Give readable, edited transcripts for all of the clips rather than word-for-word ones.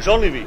Schon vi.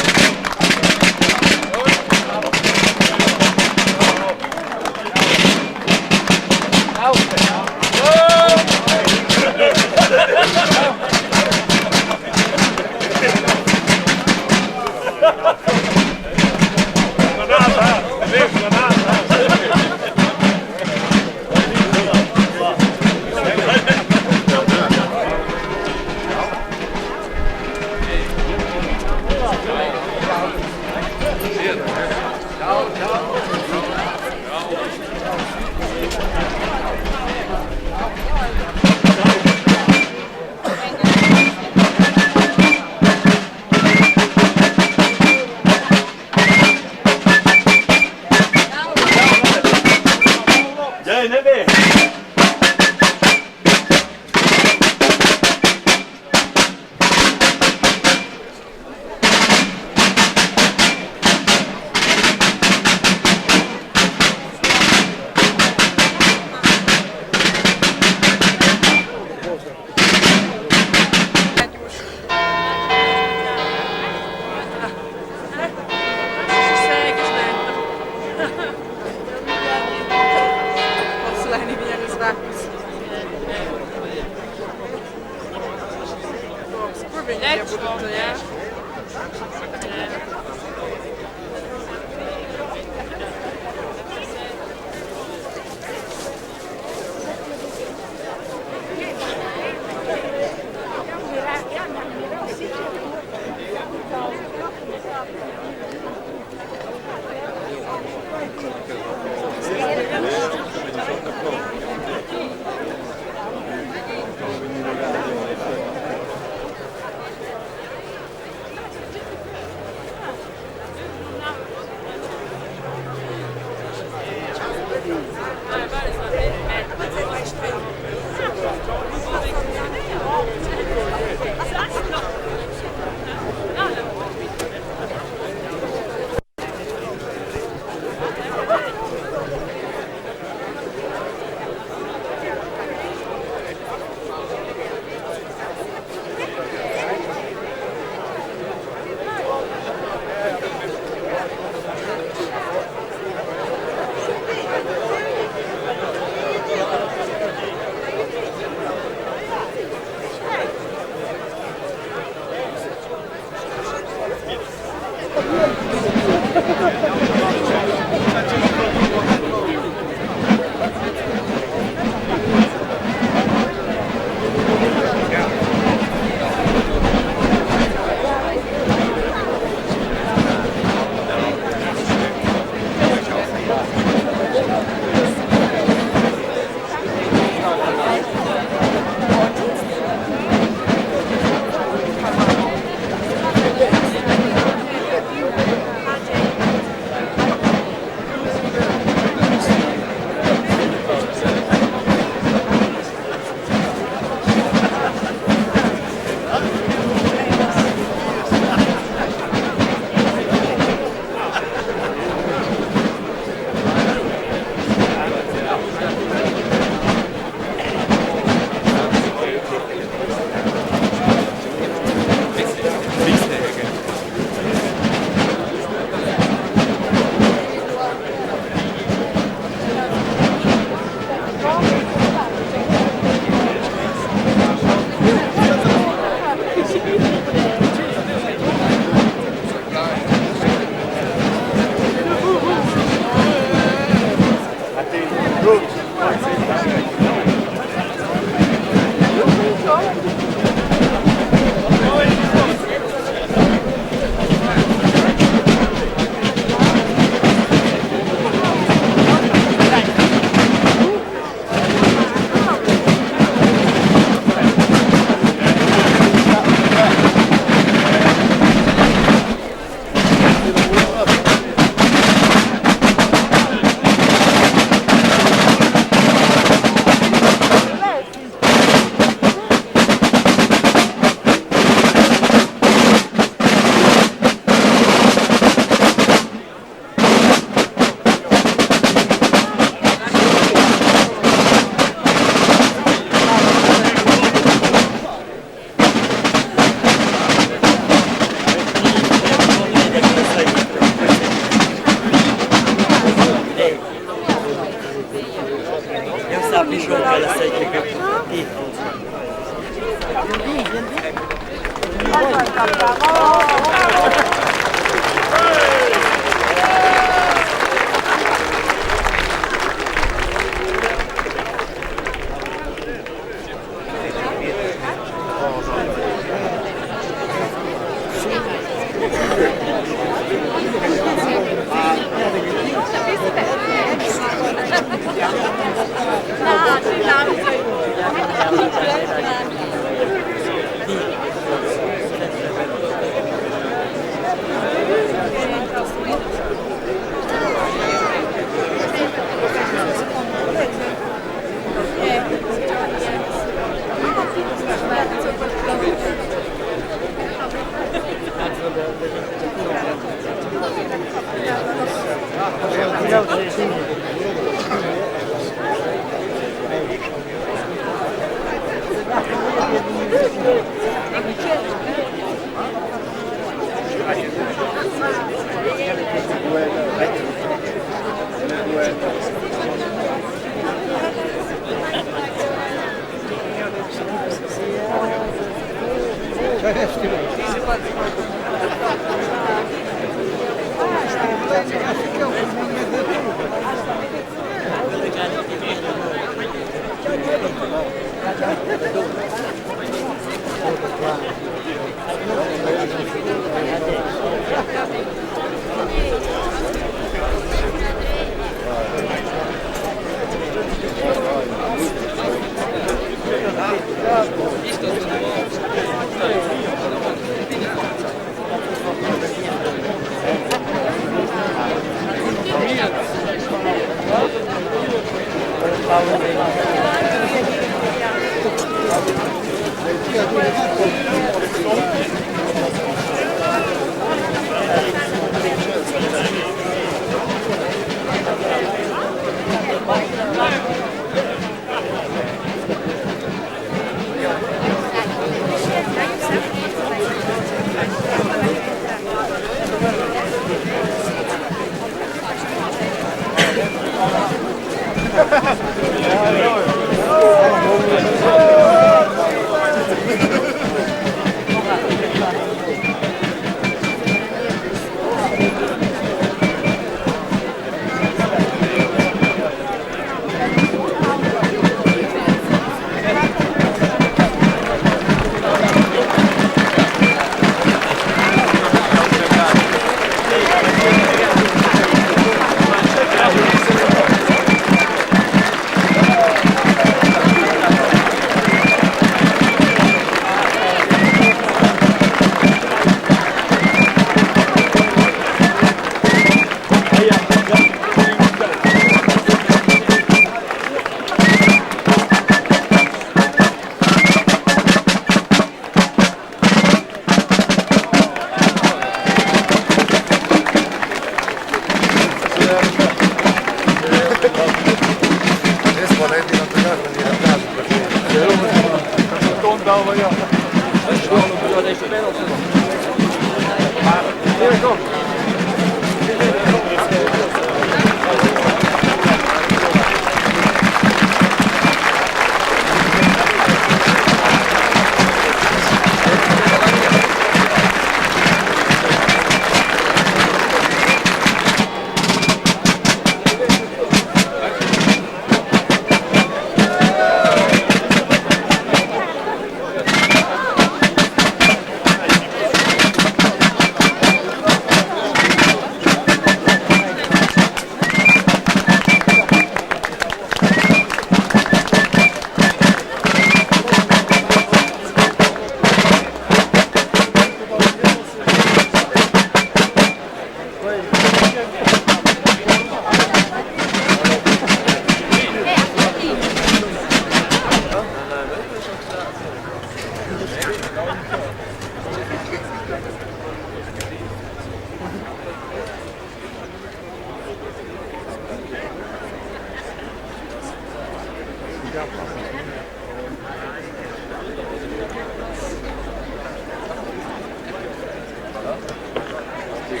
Was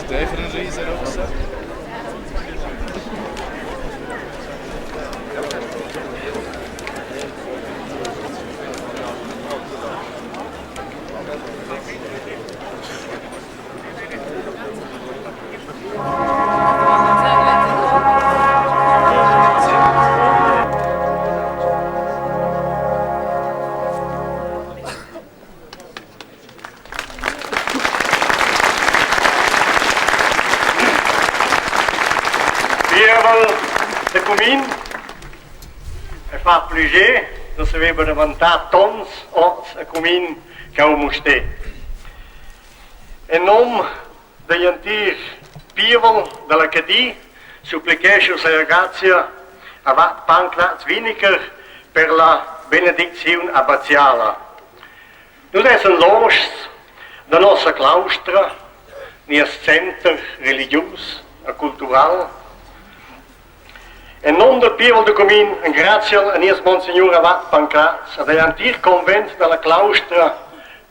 ist der für ein riesen Rucksack? Pievel da cumin e fa plascher da saver davantar tons oz a cumin ch'eu Mustér. En nom dagl entir pievel dalla Cadi supplichescha sia grazia avat Pancraz Winiker per la benedicziun abbaziala. Nus essan loschs da nossa claustra, nies center religius e cultural. En nom dal pievel da cumin engraziel a nies monsignur avat Pancraz ed agl entir convent dalla claustra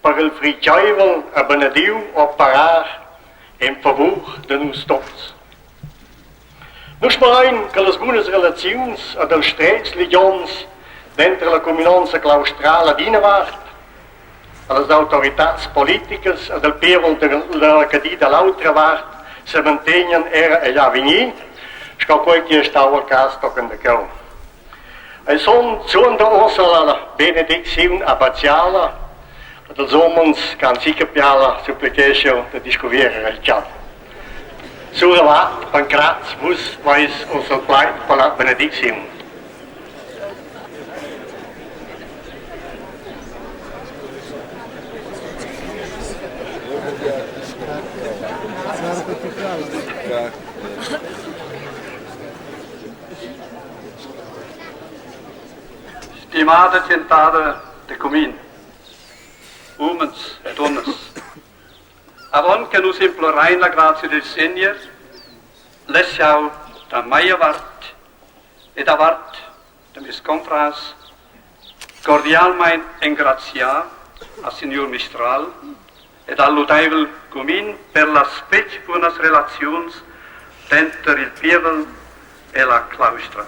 per il fritgeivel e benediu operar en favur da nus tots. Nus sperein che las bunas relaziuns ed ils stretgs ligionts denter la cuminonza claustrala d'ina vart e las autoritads politicas ed il pievel dalla Cadi da l'autra vart semantegnan era egl avegnir, sco quei ch'ei stau el cass tochen da cheu. Ei sun suonda ussa la benedicziun abbaziala ed ils umens che han sica piala supplichescha da discuvierer il tgau. Sura va, Pancraz, vus veis ussa il plaid per la benedicziun. Stimada tschentada de cumin, umens e dunnas, Avon che nus implorein la grazia dil Segner, less jau da meia vart e da vart da mes confrars cordialmein engraziar a signur Mistral ed al ludeivel cumin per las fetg bunas relaziuns denter il pievel e la claustra.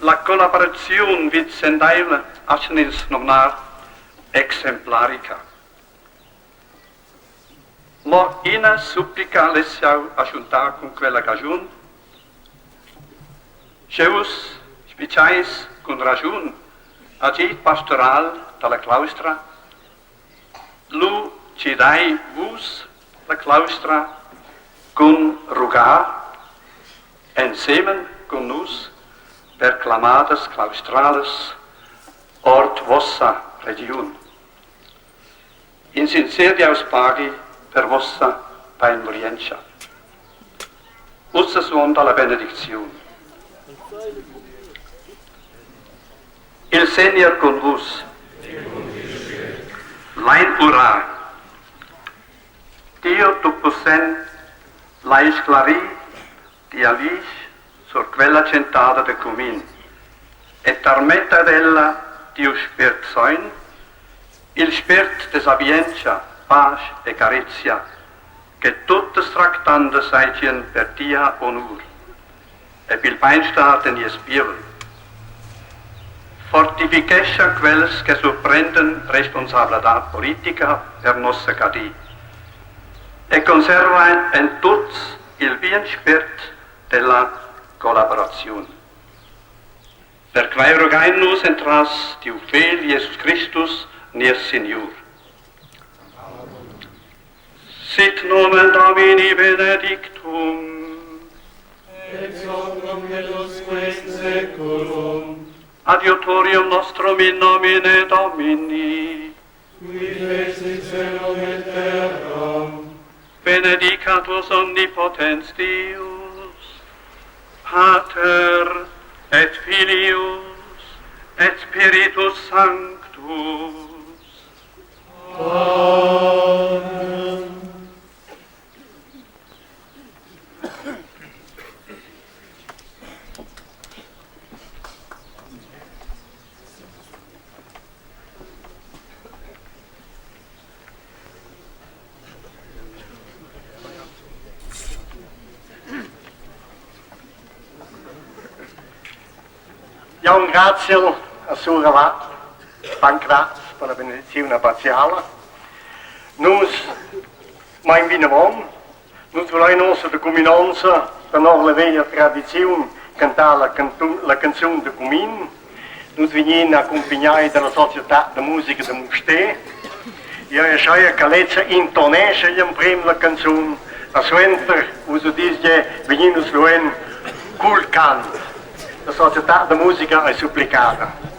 La collaboraziun vicendaivla astgan ins nomnar exemplarica. Mo ina supplica less jau aschuntar cun quella caschun. Sche vus spitgais cun raschun agid pastoral dalla claustra, lu gidai vus la claustra cun rugar ensemen cun nus per clamadas claustralas ord vossa regiun. In sincer Dieus paghi per vossa beinvolientscha. Ussa suonda la benedicziun. Il Segner cun vus. Lein urar. Dio tutpussent, lai sclarir tia visch sur quella tschentada da cumin e tarmetta ad ella tiu Spiert Sogn, il spiert de sabientscha, pasch e carezia, che tuttas tractandas seigien per tia honur e pil beinstar de nies pievel. Fortifichescha quels che surprenden responsabladad politica per nossa Cadi e conserva en tuts il bien spert della collaboraziun. Perquei rogain nus entras tiu Fegl Jesus Cristus, nies Signur. Sit nomen Domini benedictum. Ex hoc nunc et usque in seculum. Adiutorium nostrum in nomine Domini. Qui fecit caelum et terram. Benedicat vos omnipotens Deus, Pater et Filius et Spiritus Sanctus. Amen. Jau engraziel a Sur Avat Pancraz per la benedicziun abaziala. Nus mein vinavon. Nus volein ussa da cuminonza tenor la veglia tradiziun cantar la, la canzun da cumin. Nus vegnin accumpagnai dalla societad da musica da Mustér. Jeu ascheia che lezza intonescha igl emprem la canzun, a suenter, vus udis gie, vegnin nus lu en cul cant. La societad da musica ei supplicada.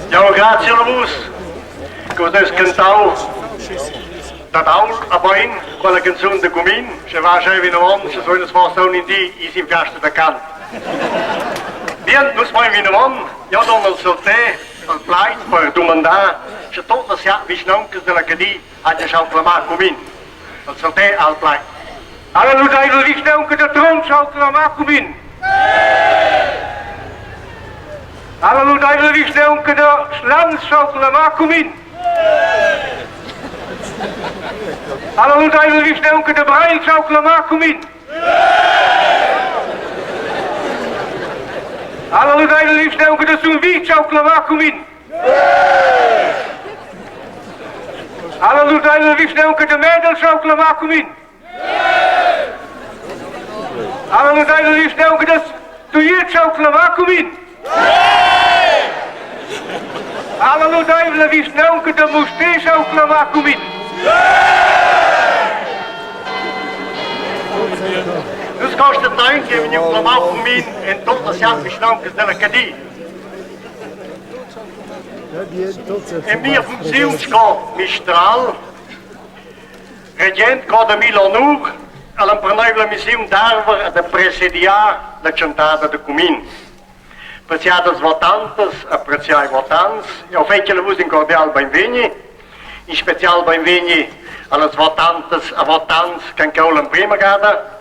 Jau graziel a vus che vus haveis cantau dad ault a bein quella canzun da cumin, sche va scheu vinavon, sche suein nus forsa aunc in di ir sin fiasta da cant. Bien, nus mein vinavon. Jau dun al salter al plaid per dumandar, sche tot las vischnauncas della Cadi hajan schau clamar cumin. Al salter al plaid. Alla nus ei la vischnaunca da Trun schau clamar cumin. Alla ludeivla vischnaunca da Schlans schau clamar cumin. Alla ludeivla vischnaunca da Breil schau clamar cumin. Alla ludeivla vischnaunca da Sumvitg schau clamar cumin. Alla ludeivla vischnaunca da Medel schau clamar cumin. Alla ludeivla vischnaunca da Tujetsch schau clamar cumin. Alla ludeivla vischnaunca da Mustér schau clamar cumin. Nus constatein che vegniu clamau cumin en tot las siat vischnauncas della Cadi. En mia funcziun sco mistral Regent croda mi l'onur all'emperneivla missiun d'arver e da presidiar la tschentada da cumin. Preziadas votantas e preziai votants, jau fetschel a vus in cordial beinvegni, in special beinvegni allas votantas e votants ch'han cheu l'emprema gada.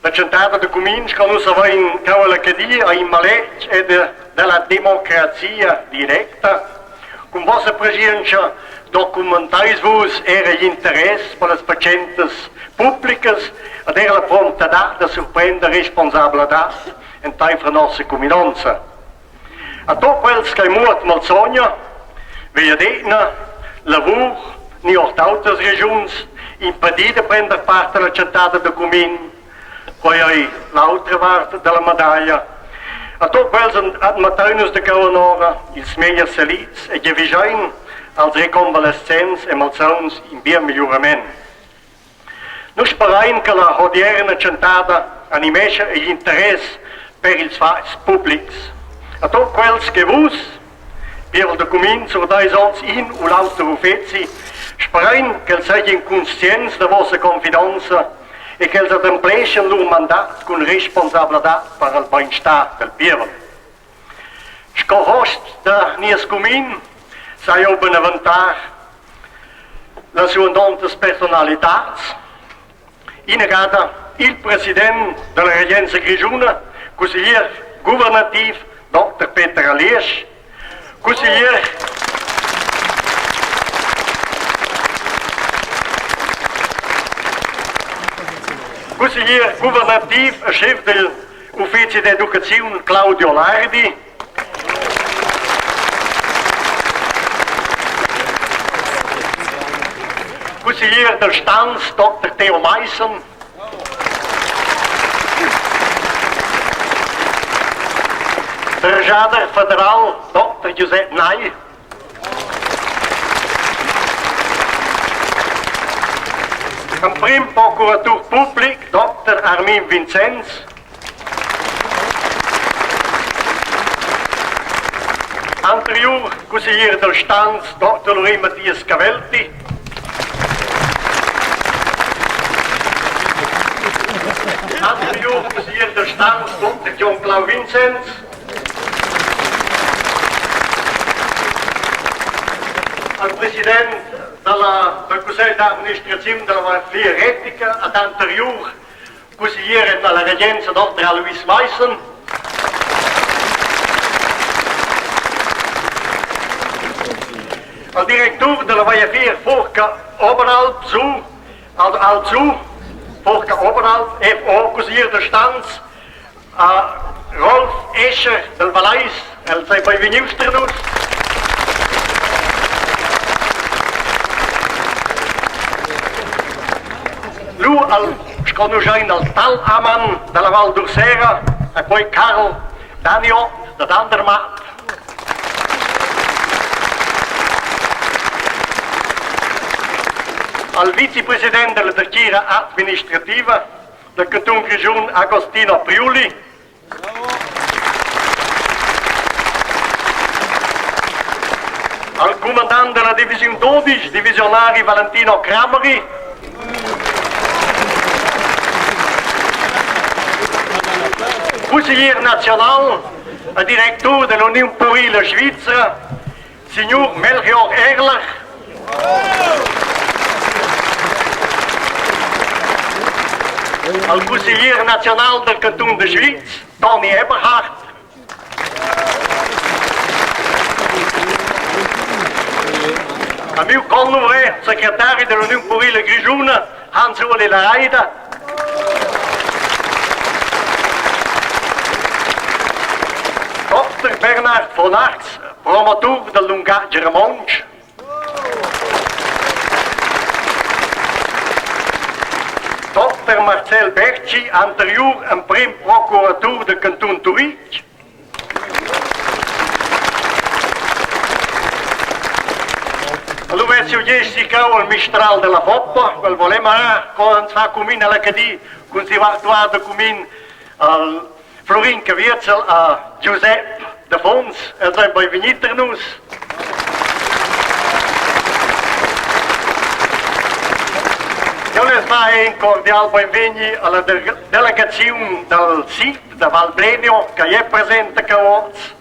La tschentada da cumin sco nus havein cheu alla Cadi ei in maletg ed dalla democrazia directa. Cun vossa preschientscha documentais vus era igl interess per las fatschentas publicas ed era la prontadad da surprender responsabladad enteifer nossa cuminonza. A tot quels che muort malsogna, vegliadetgna, lavur ni ord autras regiuns impedì da prender part alla tschentada da cumin, quei ei l'autra vart dalla medaglia. A tot quels admettein nus da cheu anora ils megliers salits e giavischein als reconvalescents e malsauns in bien migliurament. Nus sperein che la hodierna tschentada animescha igl interess per ils fatgs publics. A tot quels che vus, pievel da cumin, surdeis oz in u l'auter uffeci, sperein ch'els seigien conscients da vossa confidonza e ch'els adempleschien lur mandat cun responsabladad per il beinstar del pievel. Sco host da nies cumin sai jeu beneventar las suandontas personalitads. Ina gada il president dalla regenza grischuna, cusseglier guvernativ Dr. Peter Aliesch, cusseglier cusseglier guvernativ e schef del Uffeci d'educaziun Claudio Lardi. Cusseglier del Stanz Dr. Theo Maissen. Derschader federal Dr. Giuseppe Nay. Emprim procuratur public Dr. Armin Vincenz. Anteriur cusseglier dal Stanz Dr. Lorin Matthias Cavelti. Anteriur cusseglier dal Stanz Dr. John Clau Vincenz. Al president dalla, dal cussegl d'administraziun dalla Viafier retica ad anteriur cusseglier dalla regenza Dr. Alois Maissen. Al directur della Viafier Furca Oberalp zu, al, al zu, Furca Oberalp, FO, cusseglier da Stanz, A Rolf Escher dal Valais, el sei beinvegnius tier nus. Lu al sconuschein al tal Amann dalla Val d'Ursera, a quei Karl Danio dad Andermatt. Al vicepresident della dertgira administrativa da cantun Grischun Agostino Priuli. Al cumandant della divisiun 12, divisionari Valentino Crameri. Cusseglier naziunal e directur dell'Uniun purile Svizra, Signur Melchior Erler. Al cusseglier naziunal del cantun de Schwyz, Toni Eberhard. A miu conluvrer, secretari dell'Uniun Purila Grischuna, Hans-Ueli Lareida. Dr. Bernhard von Arx, promotur del lungatg romontsch. Dr. Marcel Bertschi, anteriur emprim procuratur del cantun Turitg. Allura ves jeu gest sicau al mistral dalla Foppa, quel voleva co ans fa cumin alla Cadi cun siu actuar da cumin al Florin Caviezel a Giusep da Fons. Els ein beinvegni tar nus. Jeu less far in cordial beinvegni alla delegaziun dal SID da Val Blenio che è presente qua oz.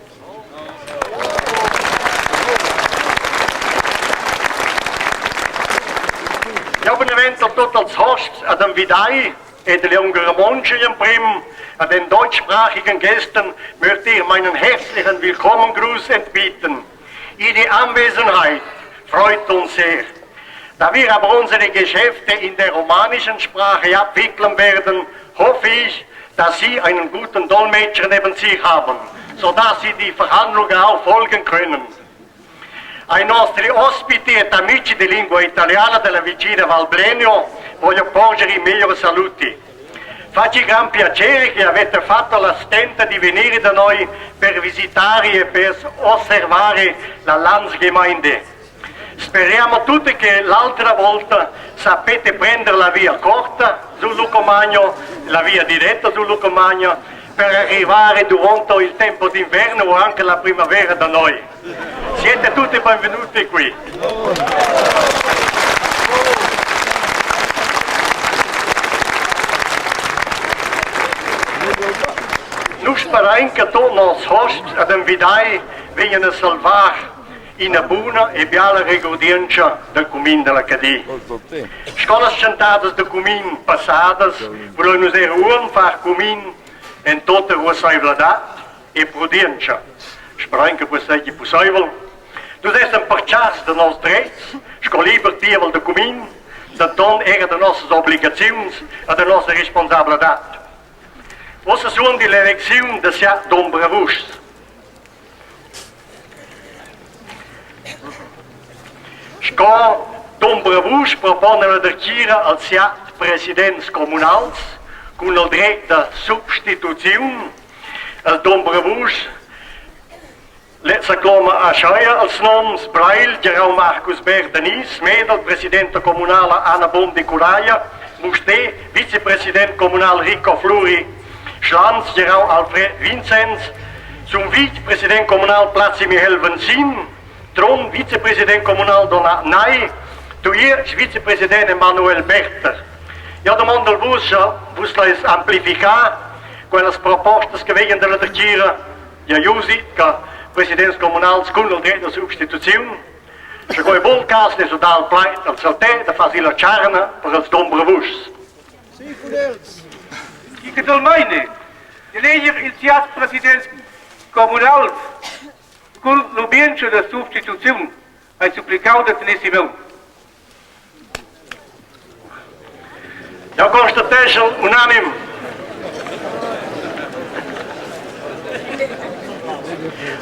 Jau benevento tutti els hosts ad envidai e delle Ungarer Monche emprim a den deutschsprachigen Gästen möchte ich meinen herzlichen Willkommengruß entbieten. Ihre Anwesenheit freut uns sehr. Da wir aber unsere Geschäfte in der romanischen Sprache abwickeln werden, hoffe ich, dass Sie einen guten Dolmetscher neben sich haben, sodass Sie die Verhandlungen auch folgen können. Ai nostri ospiti ed amici di lingua italiana della vicina Val Blenio voglio porgere i migliori saluti. Facci gran piacere che avete fatto la stenta di venire da noi per visitare e per osservare la Landsgemeinde. Speriamo tutti che l'altra volta sapete prendere la via corta sul Lucomagno, la via diretta sul Lucomagno, per arrivare durante il tempo d'inverno o anche la primavera da noi. Siete tutti benvenuti qui. Nus sperain che tot nos hosts ad envidai vegnan a salvar ina buna e biala regurdientscha dal cumin dalla Cadi. Scolas tschentadas da cumin passadas vulein nus era uonn far cumin en tota ruasseivladad e prudientscha. Sperein che quei seigi pusseivel. Nus essan pertscharts da nos dretgs sco liber pievel da cumin, denton era da nossas obligaziuns e da nossa responsabladad. Ussa suondi l'elecziun da sia dumbravuschs. Sco dumbravusch propona la dertgira als siat presidents communals cun il dretg da substituziun. El dumbravusch lezza cloma ascheia als noms Breil, gerau Marcus Beer Denis, Medel, presidenta communala Anna Bondi Curaia, Mustér, vicepresident communal Rico Flury, Schlans, gerau Alfred Vincenz, Sumvitg, president communal Plazi Michel Venzin, Trun, vicepresident communal Donna Nay, Tujetsch, vicepresident Emanuel Berther. Ja domandel vus, sche vus leis amplificar quellas propostas che vegnan dalla dertgira ja usit che presidents communals cun il dretg da substituziun. Sche quei buon cas ne so dal plaid al salter da far la tscharna per els dombrevuschs. Sì, cun els. Chi che dal meine? Eleger ils sias presidents communals cun lubientscha da substituziun hai supplicau da tener si maun. Jau constateschel unanim.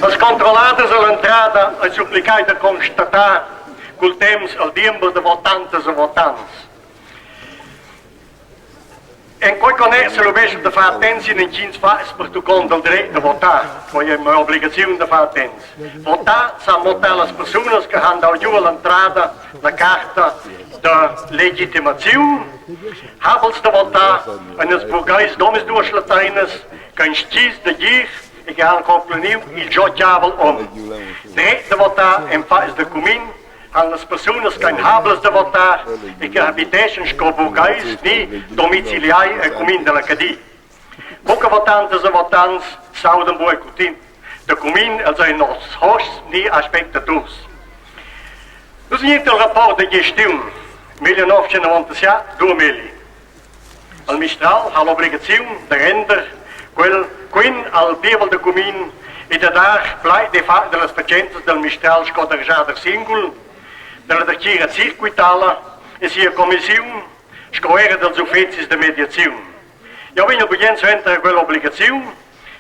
Las controlladas all'entrada ein supplicai da constatar cul temps il diember da votantas e votants. En quei connex selubescha da far attents sin entgins fatgs pertuccont dal dretg da votar. Quei ei mia obligaziun da far attents. Votar san mo talas persunas che han dau giu all'entrada la carta da legitimaziun. Habels da votar ein ils burgheis d'omisduas lateinas ch'ein stgis da gir e che han compleniu il giogavel onn. Dretg da votar en fatgs da cumin han las persunas ch'ein hablas da votar e che habiteschan sco burgheis ni domiciliai el cumin dalla Cadi. Buca votantas e votants s'audan buca cutin da cumin, els ein nos hosts ni aspectaturs. Nus vegnint al rapport da gestiun 1997-2000. Il mistral ha l'obligaziun da render quel quint al pievel da cumin e da dar plaid e far dellas fatschentas dal mistral sco dergiader singul. dalla dertgira circuitala e sia commissiun sco era dals uffecis da mediaziun. Jau vegn bugen suenter quella obligaziun,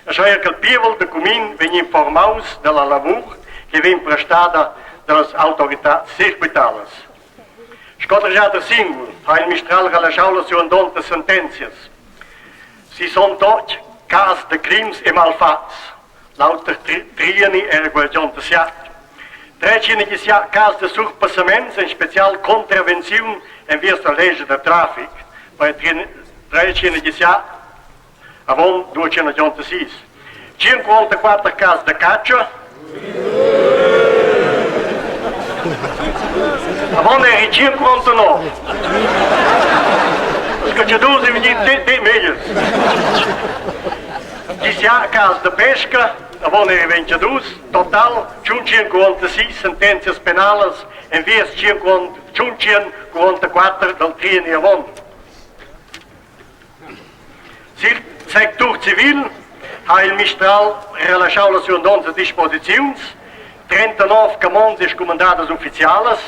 aschia che il pievel da cumin vegn informaus dalla lavur che vegn prestada dallas autoritads circuitalas. Sco dergiader singul ha il mistral relaschau las suandontas sentenzias. 68 cas da crims e malfatgs, l'auter trieni era guardiont siat. Trecina che sia cas da surpassaments, en special contravenziun enviers la legge da traffic, per trecina che sia avon 286. 54 cas da caccia. Avon eri 59. Ils cacciadurs ein vegni de megliers. Chi sia cas da pesca avon eri 22, total 156 sentenzias penalas enviers 144 dal trienni avon. Sil sectur civil ha il mistral relaschau las suandontas disposiziuns, 39 camonds e scumandadas ufficialas,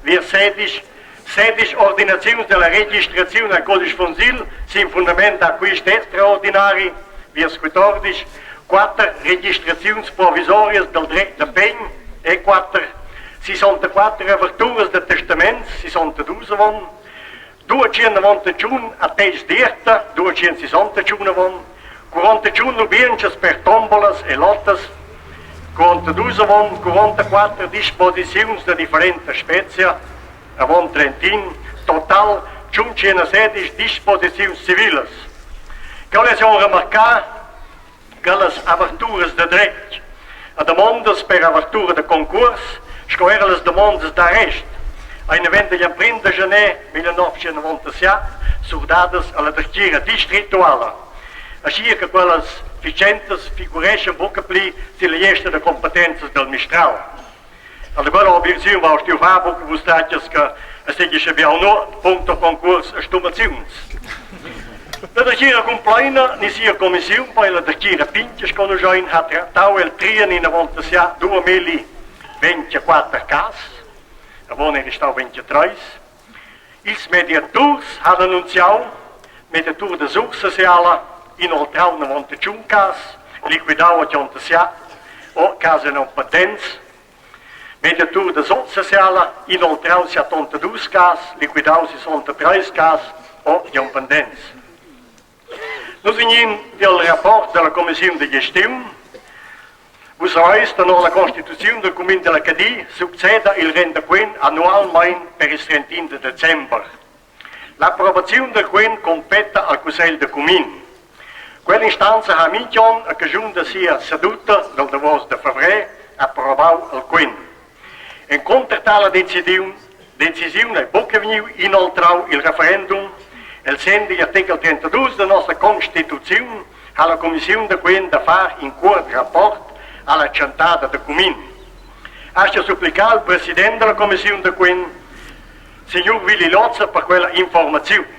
viers sedisch, sedisch ordinaziuns dalla registraziun al codice funsil sin fundament d'acquist extraordinari, viers 14, quatter registraziuns provisorias dal dretg da pegn e quatter 64 averturas da testaments, 62 avon, 291 a teis d'ierta, 261 avon, 41 lubientschas per tombolas e lottas, 42 avon, 44 disposiziuns da differenta spezia, avon Trentin, total 116 disposiziuns civilas. Cheu less jeu remarcar che las averturas da dretg a damondas per avertura da concuors sco era las damondas d'arrest ein naven dagl emprim da gener 1997 surdadas alla dertgira districtuala, aschia che quellas fatschentas figureschan buca pli silla gliesta da competenzas dal mistral. Alla quella obligaziun va stuiu far buca vus tratgas che es seigi sche biau nuot punto concuors e stumaziuns. La dertgira cumpleina ni sia commissiun poi la dertgira pintga sconuschein ha trattau el trien ina volta sia 2024 cas, avon eri stau 23. Ils mediaturs han annunziau mediatur da Sursassiala inoltrau 91 cas, liquidau 87 o cas en patents. Mediatur da Sotsassiala inoltrau 72 cas, liquidau 63 cas o pendents. Nus vegnin tiel rapport dalla commissiun da gestiun. Vus saveis, tenor la constituziun dal cumin dalla Cadi succeda il rendaquint annualmein per il 31 de december. L'approvaziun da quen competa al cussegl da cumin. Quell'instanza ha mintg'onn a caschun da sia seduta dal davos da favrer approvau il quen. Encunter tala decisiun, decisiun ei buca vegniu inoltrau il referendum. El senn digl artichel 32 da nossa constituziun ha la cumissiun da quen da far in cuort rapport alla tschentada da cumin. Aschia supplicar il president dalla cumissiun da quen, signur Willi Lozza, per quella informaziun.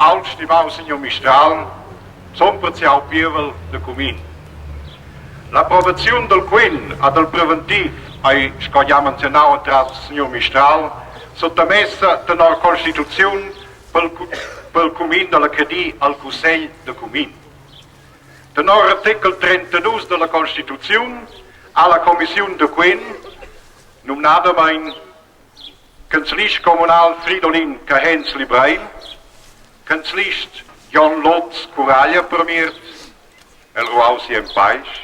Ault stimau signur mistral, zompreziau pievel da cumin. L'approvaziun dal quen e dal preventiv ei, sco gia menzionau entras signur mistral, suttamessa tenor constituziun pel cumin dalla Cadi al cussegl da cumin. Tenor artichel 32 dalla constituziun ha la commissiun da quen, numnadamein canzlist communal Fridolin Cahenzli Breil, canzlist Jon Lotz Curaglia permiert, el ruaussi en paisch,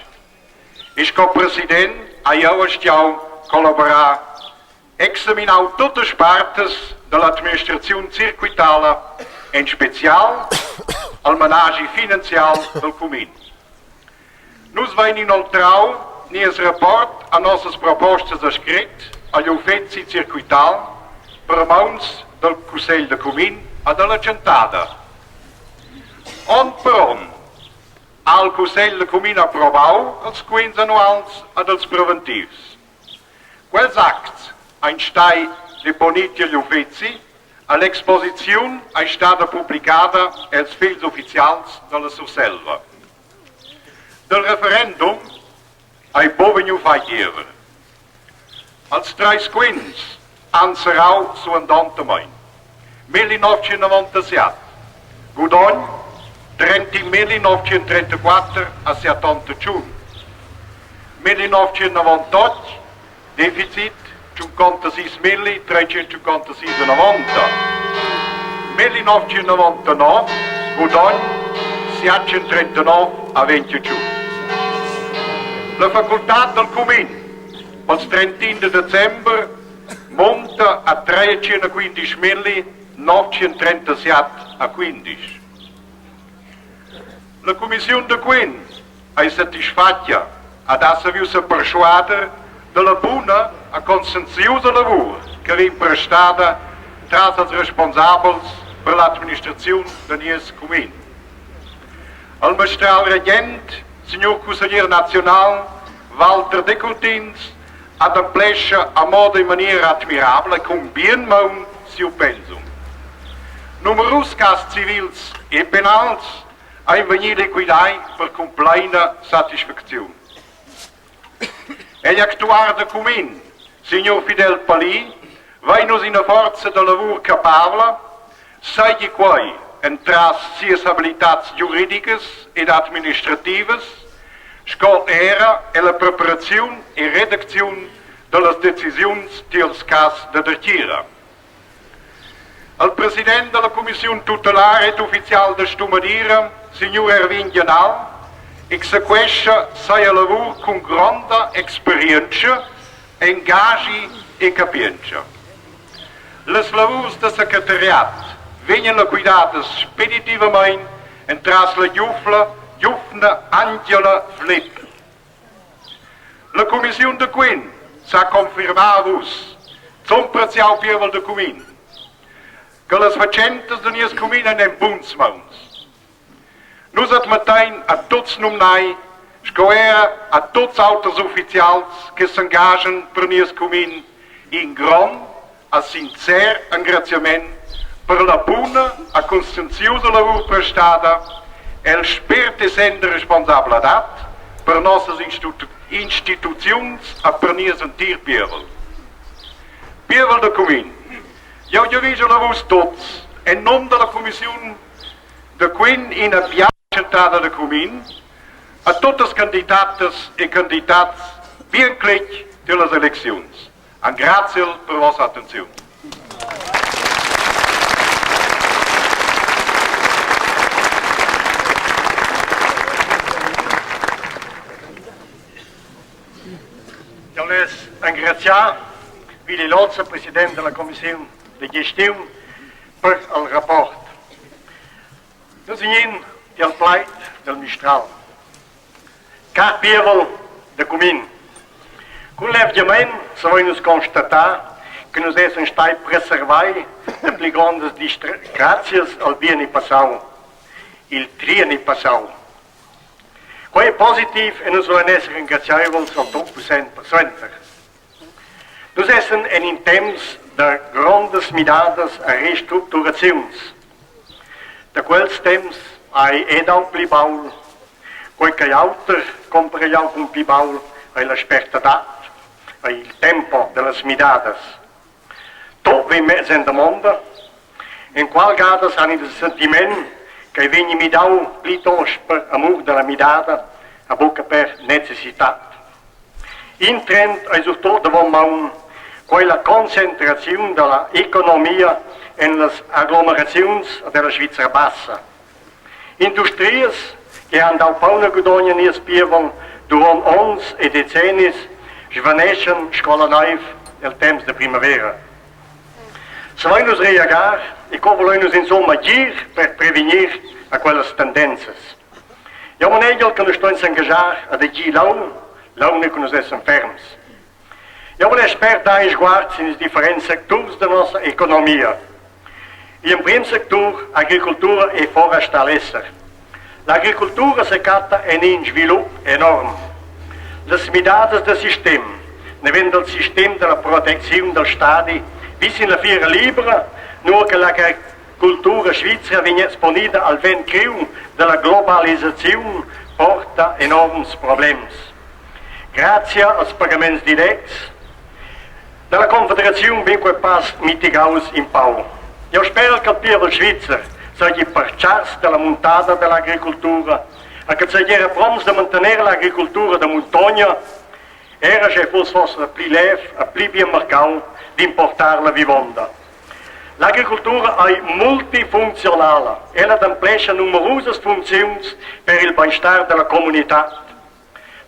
e sco president hai jeu astgau collaborar examinau tuttas partas dall'administraziun circuitala, en special al managi finanzial dal cumin. Nus vein inoltrau nies rapport a nossas propostas a scret agl uffeci circuital per mauns dal cussegl da cumin e dalla tschentada. Onn per onn ha il cussegl da cumin approbau els quints annuals ed els preventivs. Quels acts ein stai deponì tiegl uffeci e l'exposiziun ei stada publicada els fegls ufficials dalla Surselva. Dal referendum ei buc vegniu fatg diever. Els treis quints han serrau suandontamein: 1997 gudogn 1934 a 78, 1998 deficit 56.356 1999 gudogn 739 a 21. La facultad dal cumin pels 31 de december monta a 315.937 a 15. La cumissiun da quint ei satisfatga ed ha saviu seperschuader dalla buna e conscienziusa lavur che vegn prestada tras ils responsabels per l'administraziun da nies cumin. Il mastral regent, signur cusseglier naziunal Walter Decurtins, ademplescha a moda e maniera admirabla cun bien maun siu pensum. Numerus cass civils e penals ein vegnir liquidai per cumpleina satisfacziun. Egl actuar da cumin, signur Fidel Pali, vein nus ina forza da lavur capavla, seigi quei entras sias habilitads giuridicas ed administrativas, sco era ella preparaziun e redacziun dallas decisiuns tiels cass da dertgira. Al president dalla cumissiun tutelara ed ufficial da Stumadira, signur Erwin Gianal, exequescha sia lavur cun gronda experientscha, engaschi e capientscha. Las lavurs da secretariat vegnan liquidadas speditivamein entras la giufla giuvna Angela Flipp. La cumissiun da quen sa confirmar a vus, zun preziau pievel da cumin, che las fatschentas da nies cumin ein en buns mauns. Nus admettein a tuts numnai sco era a tuts auters ufficials che s'engaschan per nies cumin in grond e sincer engraziament per la buna e conscienziusa lavur prestada el spert e senn da responsabladad per nossas instituziuns e per nies entir pievel. Pievel da cumin, jeu giavischel a vus tuts en num dalla cumissiun da quen ina biala tschentada da cumin a tuttas candidatas e candidats bien cletg dellas elecziuns. Engraziel per vossa attenziun. Jau less engraziar Willy Lotzer, president della Commissiun de gestiun, per il rapport. Nus vegnin tiel plaid del mistral. Car pievel da cumin, cun levgiament savein nus constatar che nus essan stai preservai da pli grondas disgrazias al bienni passau, il trienni passau. Quei ei positiv e nus vulein esser engraziaivels al Tutpussent persuenter. Nus essan en in temps da grondas midadas e restructuraziuns. Da quels temps hai ei dau pli baul. Quei ch'ei auter cumparegliau cun pli baul ei la spertadad, ei il tempo dallas midadas. Tot vegn mess en damonda. Enqual gadas han ils sentiment ch'ei vegni midau plitost per amur dalla midada a buca per necessitad. In trend ei surtut davon maun quei la concentraziun dalla economia en las aglomeraziuns della Svizra bassa. Industrias che han dau paun e gudogn a nies pievel duront onns e decennis svaneschan sco la neiv el temps da primavera. Savein nus reagar e co volein nus insomma gir per prevegnir a quellas tendenzas? Jau manegiel che nus stuein s'engaschar ad agir lau, lau che nus essan ferms. Jau vuless spert dar in sguard sin ils differents secturs da nossa economia. Igl emprim sectur, agricultura e forestalesser. L'agricultura secatta en in svilup enorm. Las midadas da sistem, naven dal sistem dalla protecziun dal stadi Vis in la fiera libra, nua che l'agricultura svizra vegn exponida al vent criu dalla globalisaziun, porta enorms problems. Grazia als pagaments directs dalla Confederaziun vegn quei pass mitigaus in pau. Jeu sperel che il pievel svizzer seigi pertscharts dalla muntada dall'agricultura e che seigi era promts da mantener l'agricultura da muntogna, era sche fuss forsa pli lev e pli bienmarcau d'importar la vivonda. L'agricultura ei multifuncziunala. Ella ademplescha numerusas funcziuns per il beinstar dalla communitad.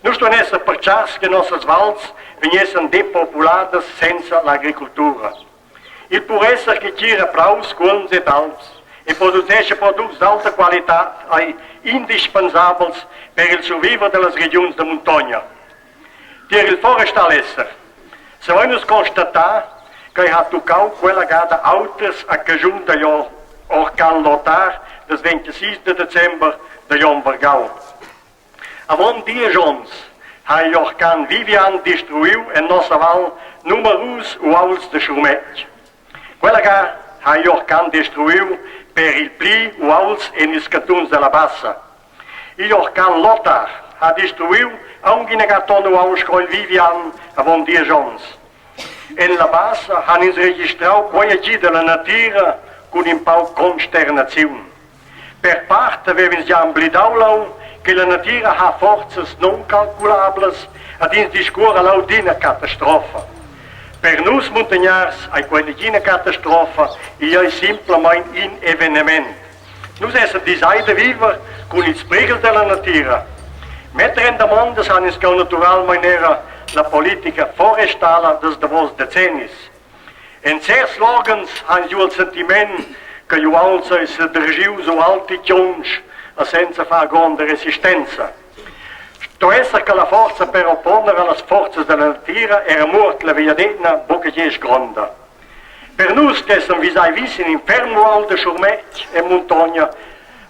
Nus stuein esser pertscharts che nossas vals vegnessen depopuladas senza l'agricultura. Il puresser che tgira praus, cuolms ed alps e producescha products d'alta qualitad ei indispensabels per il surviver dallas regiuns da muntogna. Tier il forestal esser savein nus constatar ch'ei ha tuccau quella gada auters a caschun dagl orcan Lothar das 26 de december dagl onn vargau. Avon diesch onns ha igl orcan Vivian destruiu en nossa val numerus uauls da schurmetg. Quella ga ha igl orcan destruiu per il pli uauls en ils cantuns dalla Bassa. Igl orcan Lothar ha destruiu aunc inaga ton uaul sco il Vivian avon diesch onns. En la Bassa han ins registrau quei agid dalla natira cun in pau consternaziun. Per part havev'ins gia emblidau leu che la natira ha forzas nuncalculablas ed ins discuora leu d'ina catastrofa. Per nus muntagnards ei quei negina catastrofa, igl ei simplamain in evenement. Nus essan disai da viver cun ils prighels dalla natira. Metter en damondas han ins cheu naturalmein era la politica forestala dils davos decennis. En certs loghens han giu il sentiment che gl'uaul sei sedregius ualti tgunsch e senza far gronda resistenza. Sto esser che la forza per opponer allas forzas dalla natira era muort la vegliadetgna buca gest gronda. Per nus ch'essan visai vis in ferm uaul da schurmetg en muntogna,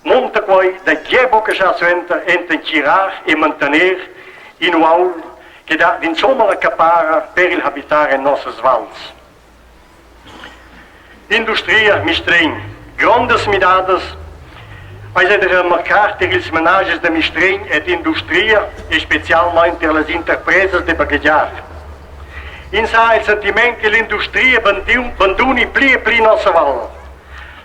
munta quei da gie buca schar suenter enten tgirar e mantener in uaul che dat insomma la capara per il habitar en nossas vals. Industria, mistregn, grondas midadas eis ei da remarcar tier ils menaschis da mistregn ed industria e specialmein tier las interpresas da baghegiar. Ins ha il sentiment che l'industria banduni pli e pli nossa val.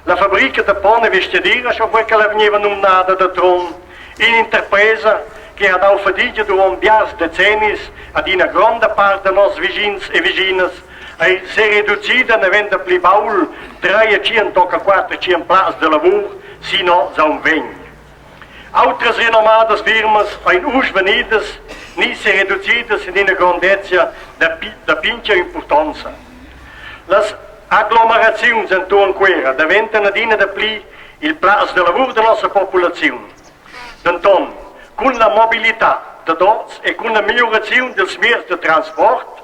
La fabrica da ponn e vestgadira, sco quei ch'ella vegneva numnada da Trun, in'interpresa che ha dau fadigia duront biars decennis ad ina gronda part da nos vischins e vischinas, ei sereducida naven da pli baul 300 tocca 400 plazs da lavur sino zaun vegn. Autras renomadas firmas ein uss vegnidas ni sereducidas en ina grondezia da, da pintga impurtonza. Las aglomeraziuns entuorn Cuera daventan adina dapli il plaz da lavur da nossa populaziun. Denton, cun la mobilitad dad oz e cun la migliuraziun dils mieds da transport,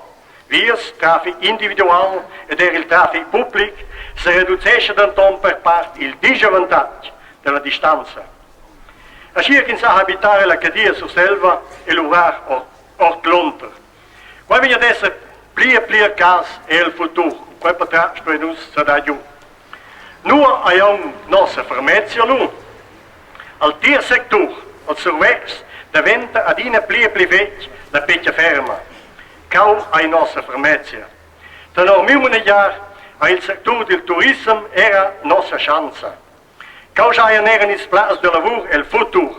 vias, traffic individual ed era il traffic public, sereducescha denton per part il disavantatg dalla distanza. Aschia ch'ins sa habitar ella Cadia Surselva e luvrar ordlunder. Quei vegn ad esser pli e pli il cas el futur. Quei patratg stuein nus sedar giu. Nua ei aunc nossa fermezia lu? Al tier sectur, als survetschs, daventa adina pli e pli fetg la petga ferma. Cau ei nossa fermezia. Tenor miu manegiar ei il sectur dil turissem era nossa schanza. Cau schaian eran ils plazs da lavur el futur.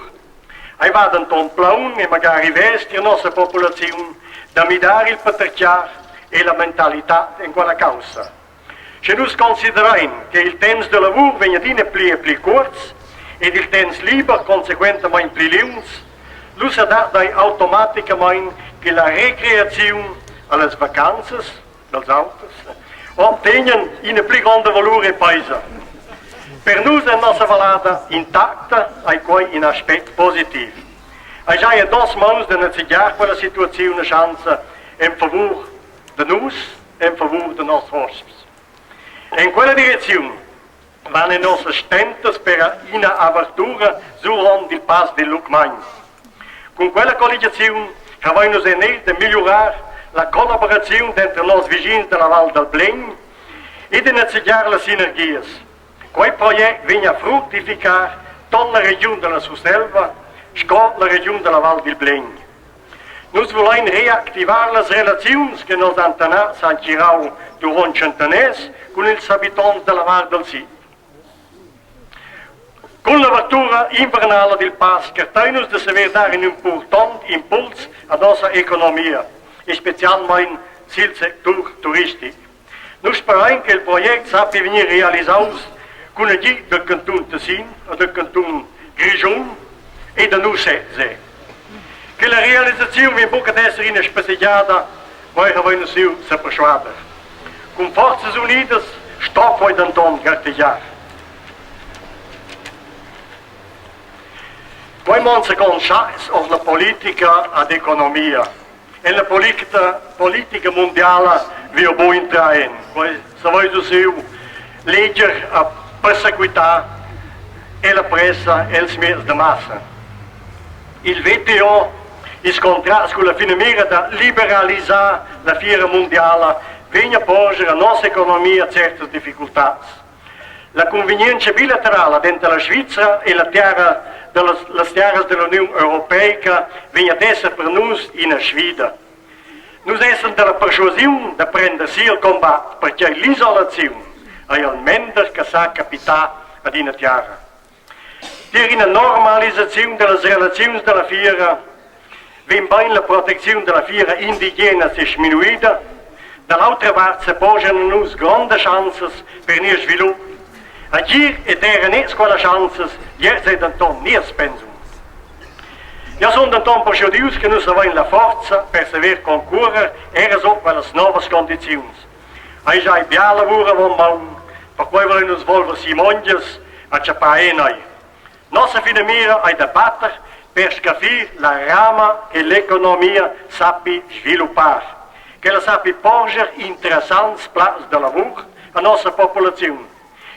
Ei va denton plaun e magari vess tier nossa populaziun da midar il patertgar e la mentalitad en quella caussa. Sche nus considerein che il temps da lavur vegn adina pli e pli cuorts ed il temps liber consequentamein pli liungs, lu sedat ei automaticamein che la recreaziun allas vacanzas dals auters obtegnan ina pli gronda valur e peisa. Per nus en nossa vallada intacta ei quei in aspect positiv. Ei giaja dos mauns da nezegiar quella situaziun e schanza en favur da nus en favur da nos hosps. En quella direcziun van en nossas stentas per ina avertura suront il pass dil Lucmagn. Cun quella colligiaziun havein nus en egl da migliurar la collaboraziun denter nos vischins dalla Val dal Blegn. E da nezegiar las sinergias. Quei project vegn a fructificar ton la regiun dalla Surselva sco la regiun dalla Val dil Blegn. Nus vulein reactivar las relaziuns che nos antenats han tgirau duront tschentaners cun ils habitonts dalla Val dal Sid. Cun l'avertura invernala dil pass cartein nus da saver dar in impurtont impuls a nossa economia e specialmein sil sectur turistic. Nus sperein che il project sappi vegnir realisaus cun agid dal cantun Tessin e dal cantun Grischun e da nus sezs. Che la realisaziun vegn buca ad esser ina spassegiada, quei havein nus siu seperschuader. Cun forzas unidas sto quei denton gartegiar. Quei mon secund schais ord la politica ad economia. En la politica, politica mundiala vi buc entrar en. Quei saveis vus siu leger a persequitar e la pressa els mieds da massa. Il WTO, ils contracts con la finamira da liberalisar la fiera mundiala, vegn a porscher a nossa economia certas difficultads. La cunvegnientscha bilaterala denter la Svizra e la terra dallas las tiaras dall'Uniun europeica vegn ad esser per nus ina sfida. Nus essan dalla perschuasiun da prender si il combat, pertgei l'isolaziun ei il mender che sa capitar ad ina tiara. Tier ina normalisaziun dallas relaziuns dalla fiera vegn bein la protecziun dalla fiera indigena sesminuida, da l'autra vart seposchan nus grondas schanzas per nies svilup. Agir ed era nez quellas schanzas, gliez ei denton nies pensum. Jeu sun denton perschuadius che nus havein la forza per saver concurrer era sut quellas novas condiziuns. Ei schai bia lavur avon maun, perquei volein nus volver si mongias a tschappar en ei. Nossa finamira ei da batter per scaffir la rama che l'economia sappi sviluppar, ch'ella sappi porscher interessants plazs da lavur a nossa populaziun,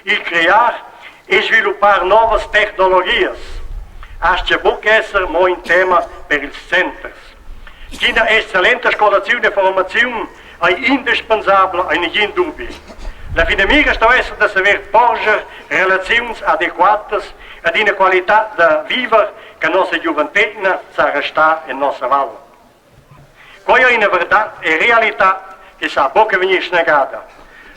il crear e sviluppar novas tecnologias astga buc esser mo in tema per ils centers. Ch'ina excellenta scolaziun e formaziun ei indispensabla ei negin dubi. La finamira sto esser da saver porscher relaziuns adequatas ed ina qualitad da viver che nossa giuventetgna sa restar en nossa val. Quei ei ina verdad e realitad che sa buca vegnir snegada.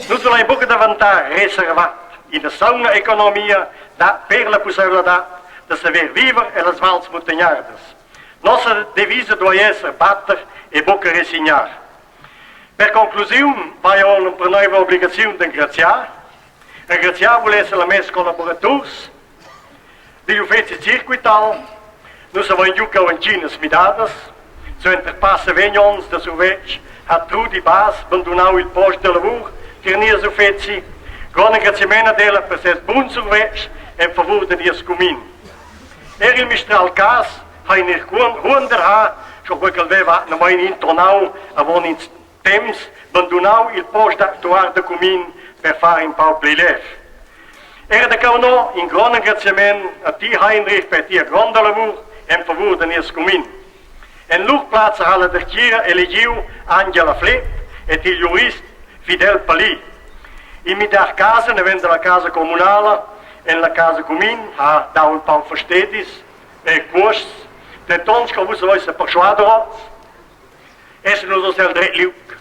Nus volein buca daventar reservat ina sauna economia dat per la pusseivladad da saver viver ellas vals muntagnardas. Nossa devisa duei esser batter e buca resignar. Per conclusiun vai jeu l'emperneiva obligaziun d'engraziar. Engraziar vul esser a mes collaboraturs digl uffeci circuital. Nus havein giucau entginas midadas. Suenter passa vegn onns da survetsch ha Trudi Bass bandunau il post da lavur tier nies uffeci. Grond engraziament ad ella per ses buns survetschs en favur da nies cumin. Er il mistral Cass Heinrich Huonder ha, sco quei ch'el veva atgnamein intonau avon in temps, bandunau il post d'actuar da cumin per far in pau pli lev. Era da Caunò in grond engraziament a ti Heinrich per tia gronda lavur en favur da nies cumin. En lur plazza ha la dertgira elegiu Angela Flepp ed il jurist Fidel Pally. In midar casa naven dalla casa communala en la casa cumin ha dau in pau fastedis e cuosts, denton sco vus haveis seperschuader oz, essen nus oz el dretg liug.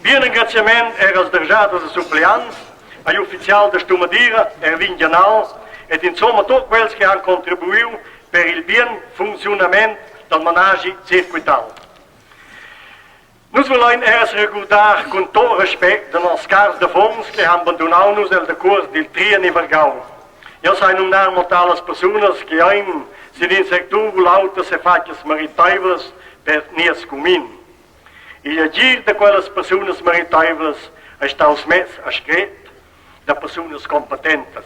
Bien engraziament era als derschaders e suppleants, agl ufficial da stumadira Erwin Gianal ed insomma tut quels che han contribuiu per il bien funcziunament dal managi circuital. Nus vulein era seregurdar cun tot respect da nos cars affons che han bandunau nus el decuors dil trienni vargau. Jeu sai numnar mo talas persunas che ein sin in sectur u l'auter sefatgas meriteivlas per nies cumin. Igl agir da quellas persunas meriteivlas ei staus mess a scret da persunas competentas.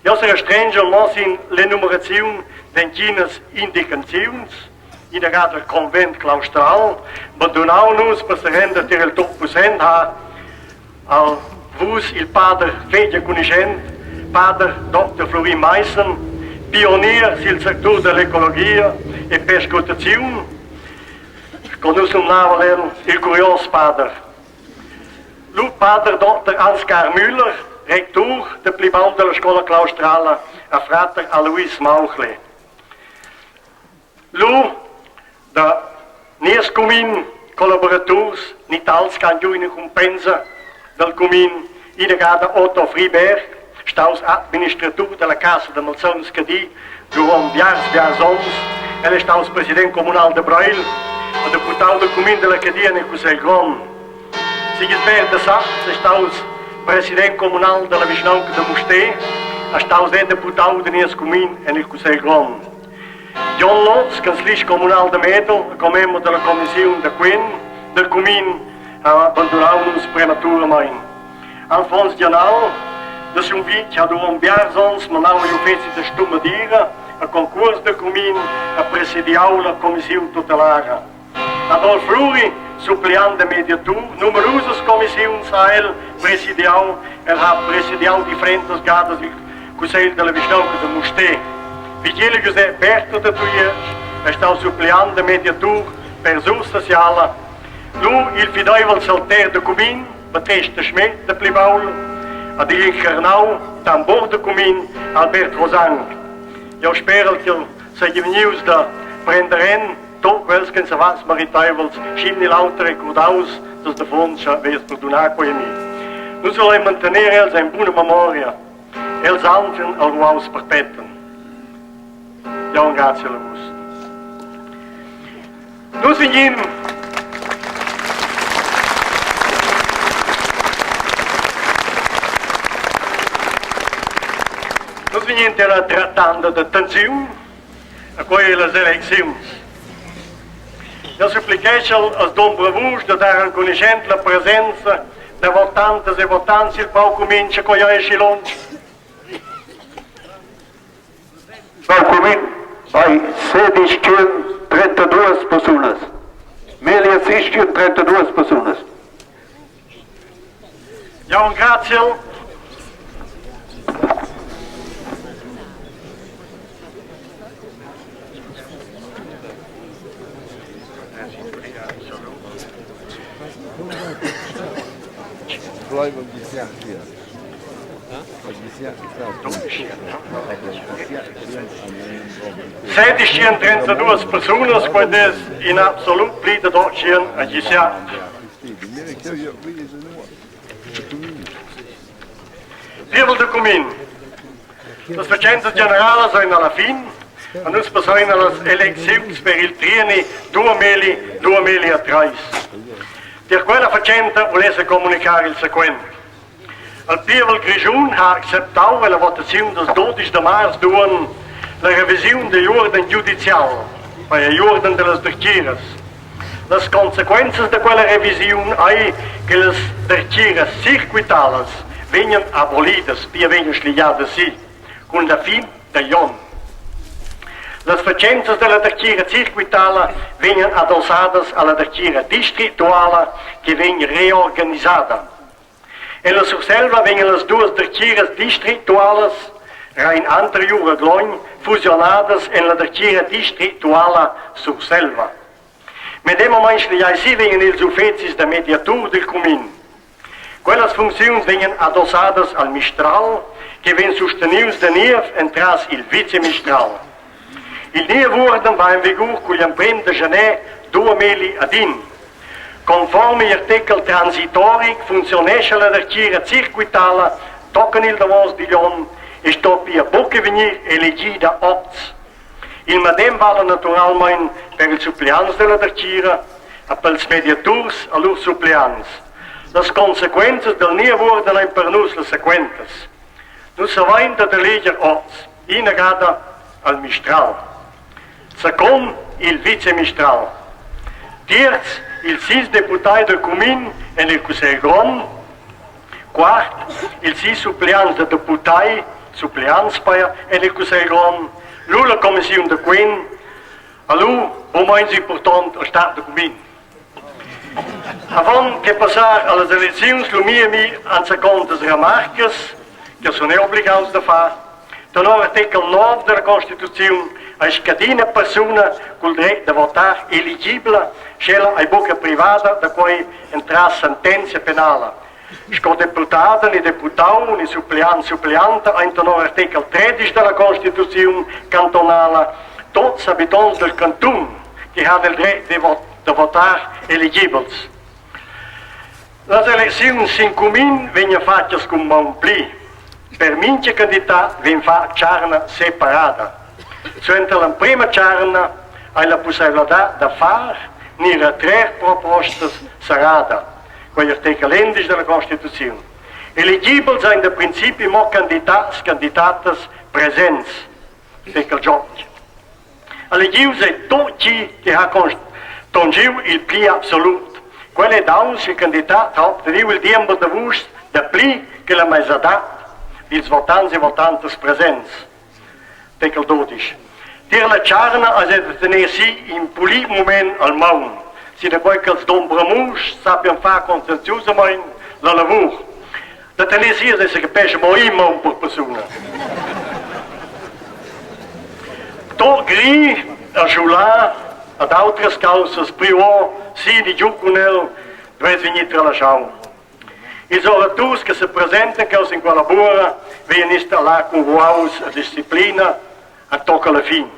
Jeu serestrengel mo sin l'enumeraziun d'entginas indicaziuns, ina gada il convent claustral, bandunau nus per serender tier il Tutpussent ha al vus il pader fetg enconuschent, pader Dr. Florin Maissen, pionier sil sectur dall'ecologia e perscrutaziun, sco nus numnavan el, il curios pader. Lu pader Dr. Ansgar Müller, rectur de pli baul della scola claustrala, a frater Alois Mauchle. Lu da nies cumin collaboraturs ni tals che han giu ina cumpensa dal cumin inagada Otto Friberg, staus administratur dalla casa da malsauns Cadi duront biars biars onns. El è staus president communal da Breil e deputau dal cumin dalla Cadi en il cussegl grond. Sigisbert de Sax è staus president communal dalla vischnaunca da Mustér, ha staus er deputau da nies cumin en il cussegl grond. Jon Lotz, canzlist communal da Medel e commember dalla commissiun da quen dal cumin, ha abandonau nus prematuramain. Alfons Gianal da Sumvitg ha duront biars onns manau igl uffeci da stumadira a concuors da cumin ha presidiau la commissiun tutelara. Adolf Flury, suppliant da mediatur, numerusas commissiuns ha el presidiau. El ha presidiau differentas gadas il cussegl dalla vischnaunca da Mustér. Vigeli Giusep Berther da Tujetsch è stau suppliant da mediatur per Sursassiala. Lu il fideivel salter da cumin, Battesta Schmidt da pli baul, ad igl incarnau tambur da cumin Albert Rosang. Jau sperel ch'el seigi vegnius da prender en tot quels che savats mariteivels sc'in ni l'auter recurdaus dals davons scha veies perdunar quei a mi. Nus volein mantener els en buna memoria. Els anflen al ruaus perpeten. Jau engraziel a vus. Nus vegnin Nus vegnin tier trattanda da tensiun a quei las elecziuns. Jau supplicheschel als dombra vus da dar enconuschent la presenza da votantas e votants il pau cumincha quei ei schi lunsch. Pau cumin hai 1632 persunas. Meglier 1632 persunas. Jau engraziel. Sedischien persunas, quai es in absolut pli da 200 a Gisiat. Pievel da cumin. Las fatschentas generalas ein alla fin. A nus passein allas elecziuns per il trienni 2000-2003. Tier quella fatschenta vulesse comunicar il sequent. Il pievel grischun ha acceptau ella votaziun dals 12 da mars d'uonn la revisiun digl uorden giudizial, quei ei uorden dallas dertgiras. Las consequenzas da quella revisiun ei che las dertgiras cirquitalas vegnan abolidas, pia vegnan schligiadas si, cun la fin dagl onn. Las fatschentas dalla dertgira cirquitala vegnan adossadas alla dertgira districtuala che vegn reorganisada. En la Surselva vegnan las duas dertgiras districtualas Rein Anteriur e Glogn fusionadas en la dertgira districtuala Surselva. Medemamain schliai si vegnan ils uffecis da mediatur dil cumin. Quellas funcziuns vegnan adossadas al mistral che vegn sustenius da niev entras il vicemistral. Il niev uorden va en vigur cugl emprem da gener 2001. Conform igl artechel transitoric funcziunescha la dertgira cirquitala tochen il davos digl onn e sto pia buca vegnir elegida oz. Il medem vala naturalmein per ils suppleants dalla dertgira e pels mediaturs a lur suppleants. Las consequenzas dal niev uorden ein per nus las sequentas. Nus havein dad eleger oz ina gada al mistral. Secund il vicemistral. Tierz ils sis deputai da cumin en il cussegl grond. Quart ils sis suppleants da deputai, suppleants paja, en il cussegl grond. Lu la commissiun da quen. A lu, bu meins impurtont, il stat da cumin. Avon che passar allas elecziuns lu miemi anzacontas remarcas che sun eu obligaus da far. Tenor artikel 9 della Constituziun ei scadina persuna cul dretg da votar eligibla, sch'ella ei buca privada da quei entras sentenzia penala. Sco deputada ni deputau ni suppleant suppleanta ein tenor artechel 13 dalla constituziun cantonala tots habitonts del cantun che han il dretg de votar eligibels. Las elecziuns sin cumin vegnan fatgas cun maun pli. Per mintga candidat vegn fatg tscharna separada. Suenter l'emprema tscharna ei la pusseivladad da far ni retrer propostas serrada. Quei artechel endisch dalla constituziun. Eligibels ein da principi mo candidats, candidatas presents, artechel Giotg. Elegius ei tut tgi che ha contonschiu il pli absolut. Quel ei daus il candidat ha obteniu il diember da vuschs dapli che la mesadad dils votants e votantas presents. Artikel 12. Tier la tscharna eis ei da tener si in pulit mument al maun, sinaquei ch'els dombramuschs sappien far conscienziusamein la lavur. Da tener si eis ei secapescha mo in maun per persuna. To gri a schular ad autras caussas priu si di giu cun el duess vegnir tralaschau. Ils oraturs che sepresentan cheu sin quella buora vegnan installar cun ruaus e disciplina tocca la fin.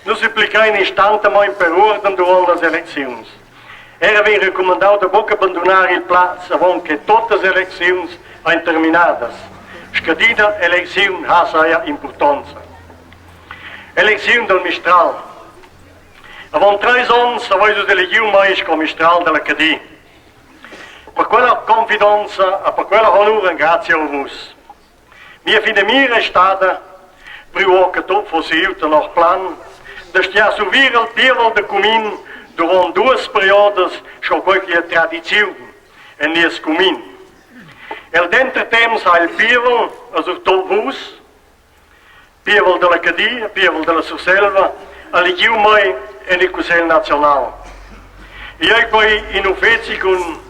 Nus supplichein instantamein per uorden duront las elecziuns. Era vegn recumandau da buca bandunar il plaz avon che tuttas elecziuns ein terminadas. Scadina elecziun ha saja impurtonza. Elecziun dal mistral. Avon treis onns haveis vus elegiu mei sco mistral dalla Cadi. Per quella confidonza e per quella honur engrazia a vus. Mia finamira è stada, priu che tut fossi iu tenor plan, da stiar survir al pievel da cumin duront duas periodas sco quei che è tradiziun en nies cumin. El dentertemps ha il pievel, e surtut vus, pievel dalla Cadi, pievel dalla Surselva, elegiu mei en il Cussegl naziunal. Igl ei quei in uffeci cun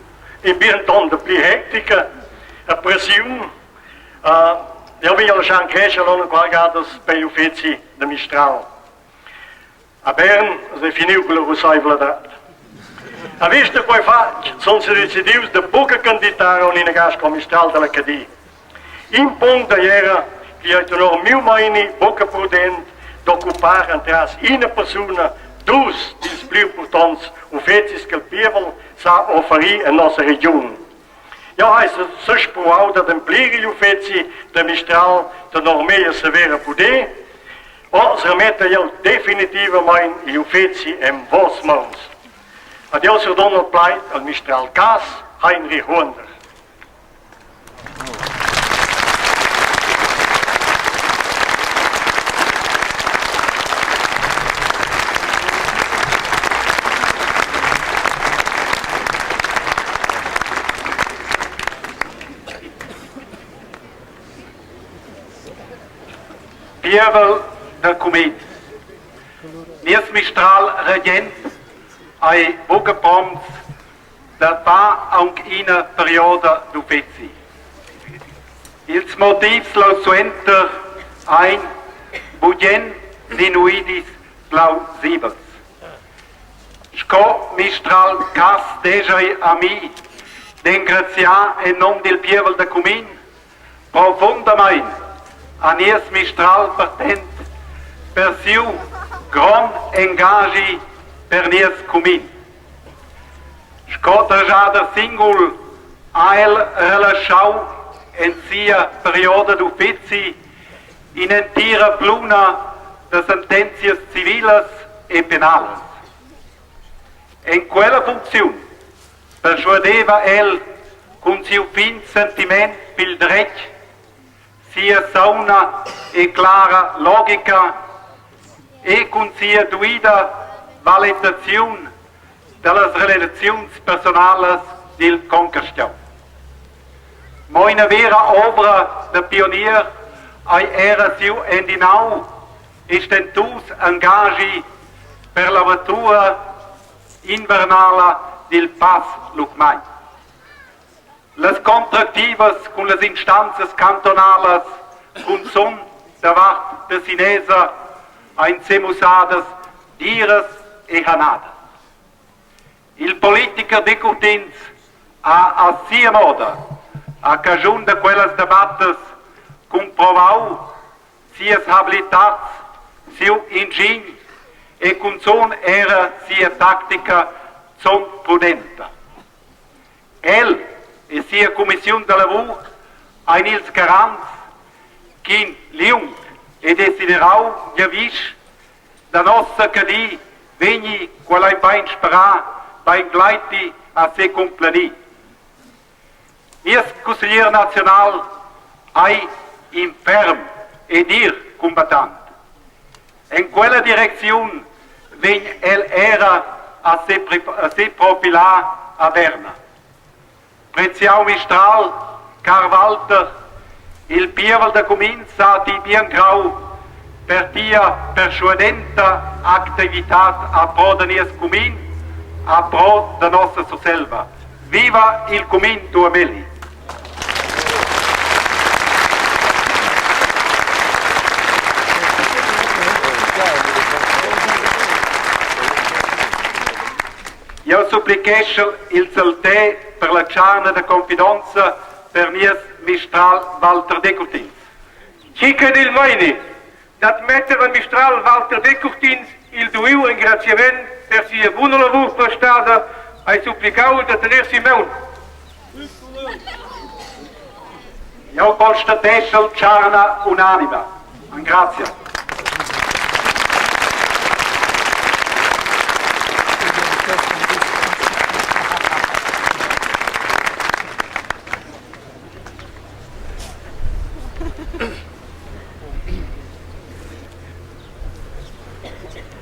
in bien ton de pli hectica e pressiun. Jeu vi lasciar crescher l'onn qualgadas per igl uffeci de mistral. A Bern es finiu quella russaivladad. A vista quei fatg sun se decidius da buca candidatar aunc ina sco mistral dalla Cadi. In punct ei era che ei tenor miu meini buca prudent d'occupar entras ina persuna dus dils pli impurtonts uffecis che il pievel sa offerir en nossa regiun. Jau hai sespruau d'ademplir igl uffeci da mistral tenor meglier saver e puder. Oz remetta jeu definitivamein igl uffeci en vos mauns. Ad jeu surdon il plaid al mistral Cass Heinrich Huonder. Pievel da cumin. Nies mistral regent ei buca promts da far aunc ina perioda d'uffeci. Ils motivs leusuenter ein bugen dinuidis plausibels. Sco mistral Cass dejai a mi d'engraziar en nom dil pievel da cumin profundamein a nies mistral partent per siu grond engaschi per nies cumin. Sco tergiader singul ha el relaschau en sia perioda d'uffeci in'entira pluna da sentenzias civilas e penalas. En quella funcziun perschuadeva el cun siu fin sentiment pil dretg, sia sauna e clara logica e cun sia duida valetaziun dallas relaziuns personalas dil concarstgaun. Mo ina vera ovra da pionier ei era siu endinau e stentus engaschi per l'avertura invernala dil Pass Lucmagn. Las contractivas cun las instanzas cantonalas cunzun davart tessinesa ein semussadas diras e hanadas. Il politiker Decurtins Ha a sia moda, a caschun da quellas debattas, cumprovau sias habilitads, siu ingign e cunzun era sia tactica zun prudenta. El e sia cumissiun da lavur ein ils garants ch'in liung e desiderau giavisch da nossa Cadi vegni quel ei bein sperà beingleiti a secumplenir. Nies cusseglier naziunal ei in ferm e dir cumbattant. En quella direcziun vegn el era a seprofilar a Berna. Preziau mistral, car Walter, il pievel da cumin sa ti bien grau per tia perschuadenta activitad a pro da nies cumin, a pro da nossa Surselva. Viva il cumin Duamelli! Jeu supplicheschel il salter per la tscharna da confidonza per nies mistral Walter Decurtins. Chi che dil meini d'admetter al mistral Walter Decurtins il duiu engraziament per sia buna lavur prestada, ei supplicau da tener si maun. Jeu constateschel tscharna unanima. Engrazia.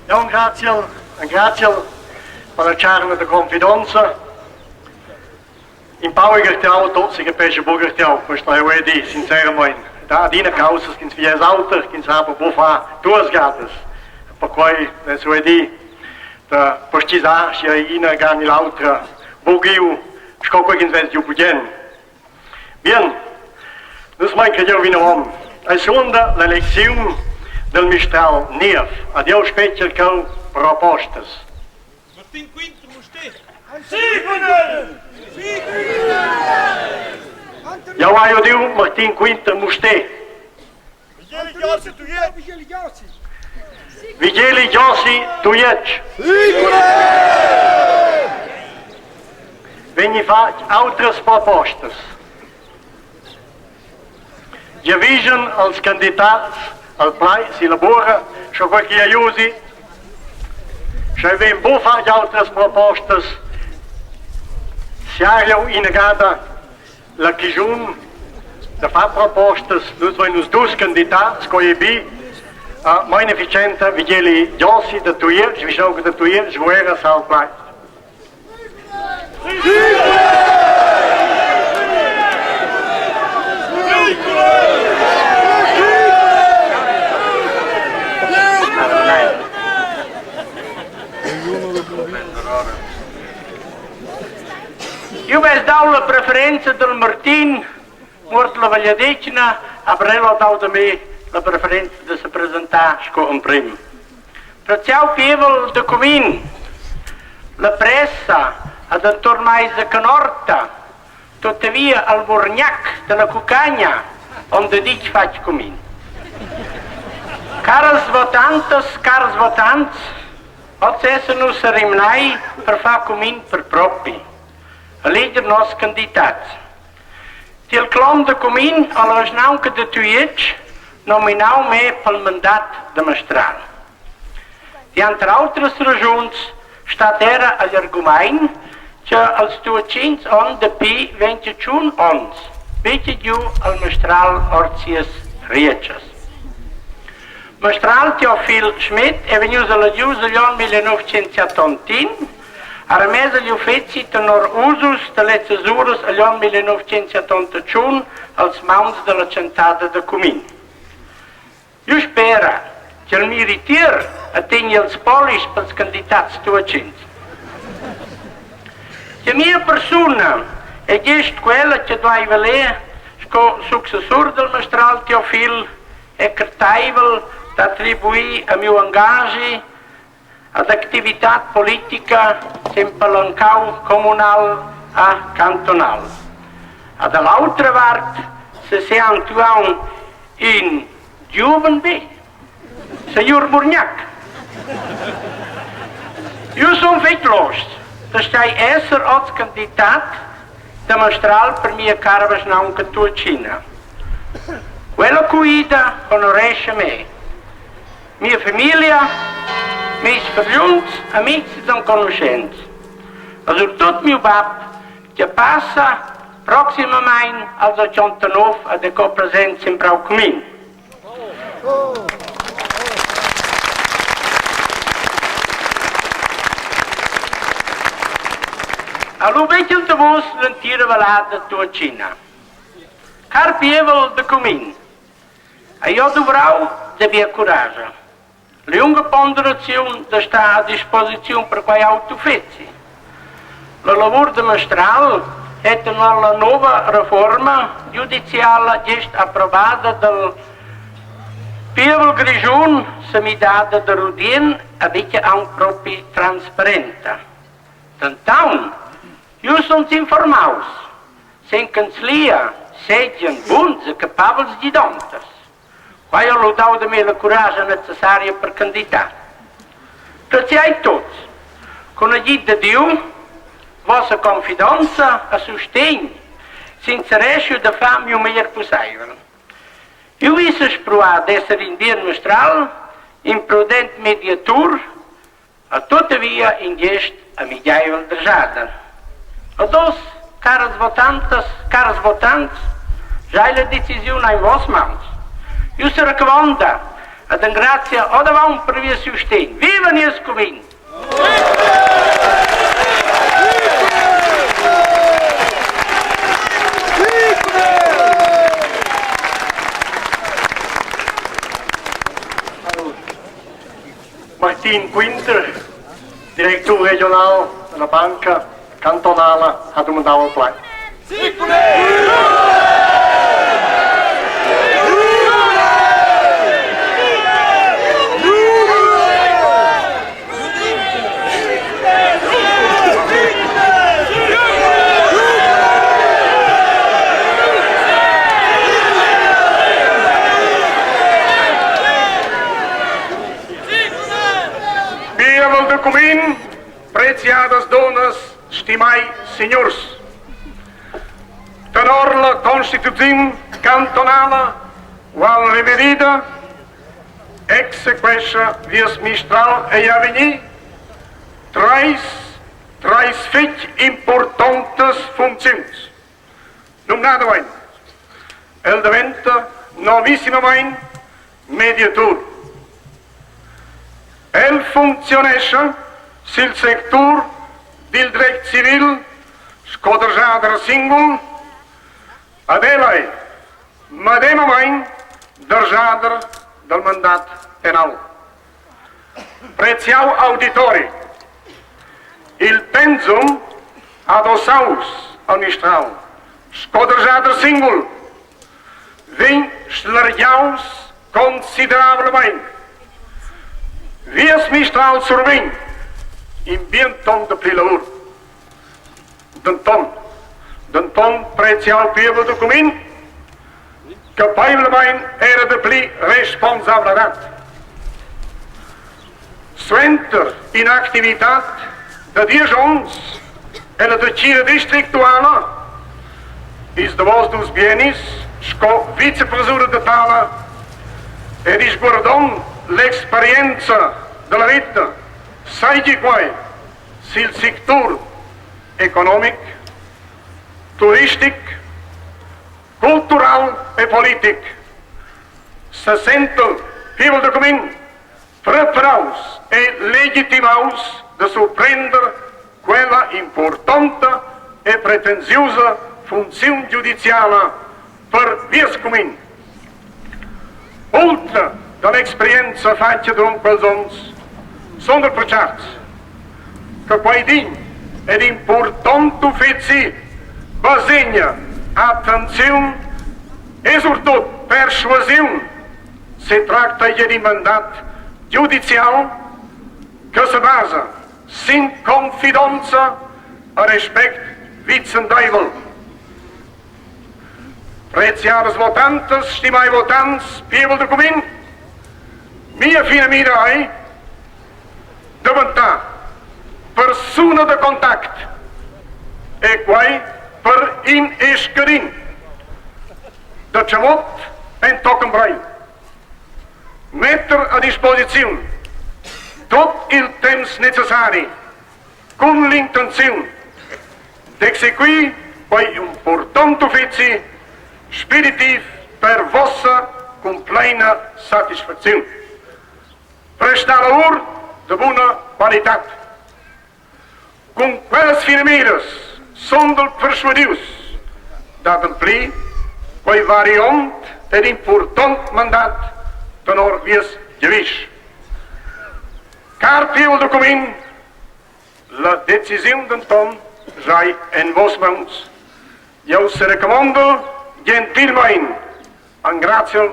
Jau engraziel, engraziel per la tscharna da confidonza. In pau garteau, tot si capescha buc garteau, questa ei di, sinceramain. Da adina caussas ch'ins vies auter, ch'ins ha per buc far duas gadas. Perquei less jeu dir da precisar schi ei ina ga ni l'autra buc iu sco quei ch'ins vess giu bugen. Bien, nus mein crediu vinavon. Ei suonda l'elecziun del mistral niev. Ad jeu spetgel cheu propostas. Martin Quint Mustér. Jau hai udiu Martin Quinter Mustér. Vigeli Giossi Tujetsch. Vegni fatg autras propostas. Giavischan als candidats al plai si lavura, sco quei che ei usi. Sch'ei vegn buc fatg autras propostas, siarjau inagada la chischun da far propostas. Nus vein nus dus candidats, sco ei bi. Mein efficienta Vigeli Giossi da Tujetsch, vischnaunca da Tujetsch, Rueras al plai. Io vess dau la preferenza del Martin muort la vegliadetgna, aber el ha dau da me la preferenza da se presentar sco emprim. Preziau pievel da cumin, la pressa ha denton meisa canorta, tuttavia al murgnac dalla cucagna onde ditg fatg cumin. Caras votantas, cars votants, oz essan nus serimnai per far cumin per propi, eleger nos candidats. Tiel clom da cumin ha la vischnaunca da Tujetsch nominau me pel mandat da mastral. Denter autras raschuns stat era agl argumaint che als tuatschins onn dapi 21 onns veggia giu al mastral ord sias rietschas. Mastral Theophil Schmidt è vegnius elegius igl onn 1971 Ha remess igl uffeci tenor usus da lezzas uras egl onn 1971 als mauns dalla tschentada da cumin. Jeu spera ch'el miri tier e tegni els polis pels candidats tuatschins. Che mia persuna ei gest quella che duei valer sco successur dal mastral Teofil e carteivel d'attribuir a miu engagi ad activitad politica sin palancau communal. a cantonal. A dall'autra vart se seantuaun in giuven vegl, signur Murgnac. Io sun fetg loschs da stai esser oz candidat da mastral per mia cara vischnaunca Tuatschina. Quella cuida honorescha me. Mia famiglia, meis fargliuns, amics ed enconuschents. Ma surtut miu bab che passa proximamain als 89 ed è co present sin prau cumin. A lu vegl davos l'entira vallada Tuatschina. Car pievel da cumin, hai jeu duvrau da bia curascha. Liunga ponderaziun da star a disposiziun per quei ault uffeci. La lavur da mastral è tenor la nova reforma giudiziala gest approbada dal pievel grischun semidada da rudien a buca aunc propi transparenta. Denton, jeu sun s'informaus, sen canzlia seigien buns e capavels gidonters. Quai ha ludau da me la curascha necessaria per canditar. Graziai tuts. Cun agid da Diu, vossa confidonza e sustegn sincereschiu da far miu meglier pusseivel. Jeu vi sespruar d'esser in bien mistral, in prudent mediatur e tuttavia in gest amigeivel derschada. Ad oz, caras votantas, cars votants, giai la decisiun en vos mauns. Jeu serecamonda ed engrazia ordavon per vies sustegn. Viva nies cumin! Martin Quinter, directur regional della banca cantonala, ha dumandau il plaid. Pievel de cumin, preziadas dunnas, stimai signurs. Tenor la constituziun cantonala ual revedida exequescha vies mistral ei avegnir treis treis fetg impurtontas funcziuns. Numnadamain, el daventa novissimamain mediatur. El funcziunescha sil sectur dil dretg civil sco derschader singul ed el ei medemamein derschader dal mandat penal. Preziau auditori, il pensum adossaus al mistral sco derschader singul vegn slargiaus considerablamein. Vies mistral survegn in bien ton de pli lavur. Denton, denton preziau pievel da cumin, capeivlamein era de pli responsabladad. Suenter in'activitad da diesch onns ella dretgira districtuala, ils davos dus bienis sco vicepresura da tala e risguardond l'experienza dalla veta, seigi quei sil sectur economic, turistic, cultural e politic sesentel pievel da cumin preparaus e legitimaus da surprender quella impurtonta e pretensiusa funcziun giudiziala per vies cumin. Ultra dall'experienza fatga duront quels onns sun el pertscharts che quei dign ed impurtont uffeci basegna attenziun e surtut perschuasiun. Setracta ei d'in mandat giudizial che sebasa sin confidonza e respect. vicendaivel. Preziadas votantas, stimai votants, pievel da cumin, mia finamira ei daventar persuna da contact e quai per in e scadin da Tschamut entochen Breil. Metter a disposiziun tut il temps necessari cun l'intenziun d'exequir quei impurtont uffizi speditiv per vossa cumpleina satisfacziun. Prestar lavur de buna qualitad. Cun quellas finamiras sundel perschuadius d'ademplir quei variont ed impurtont mandat tenor vies giavisch. Car pievel da cumin, la decisiun denton giai en vos mauns. Jeu serecomondel gentilmein engraziel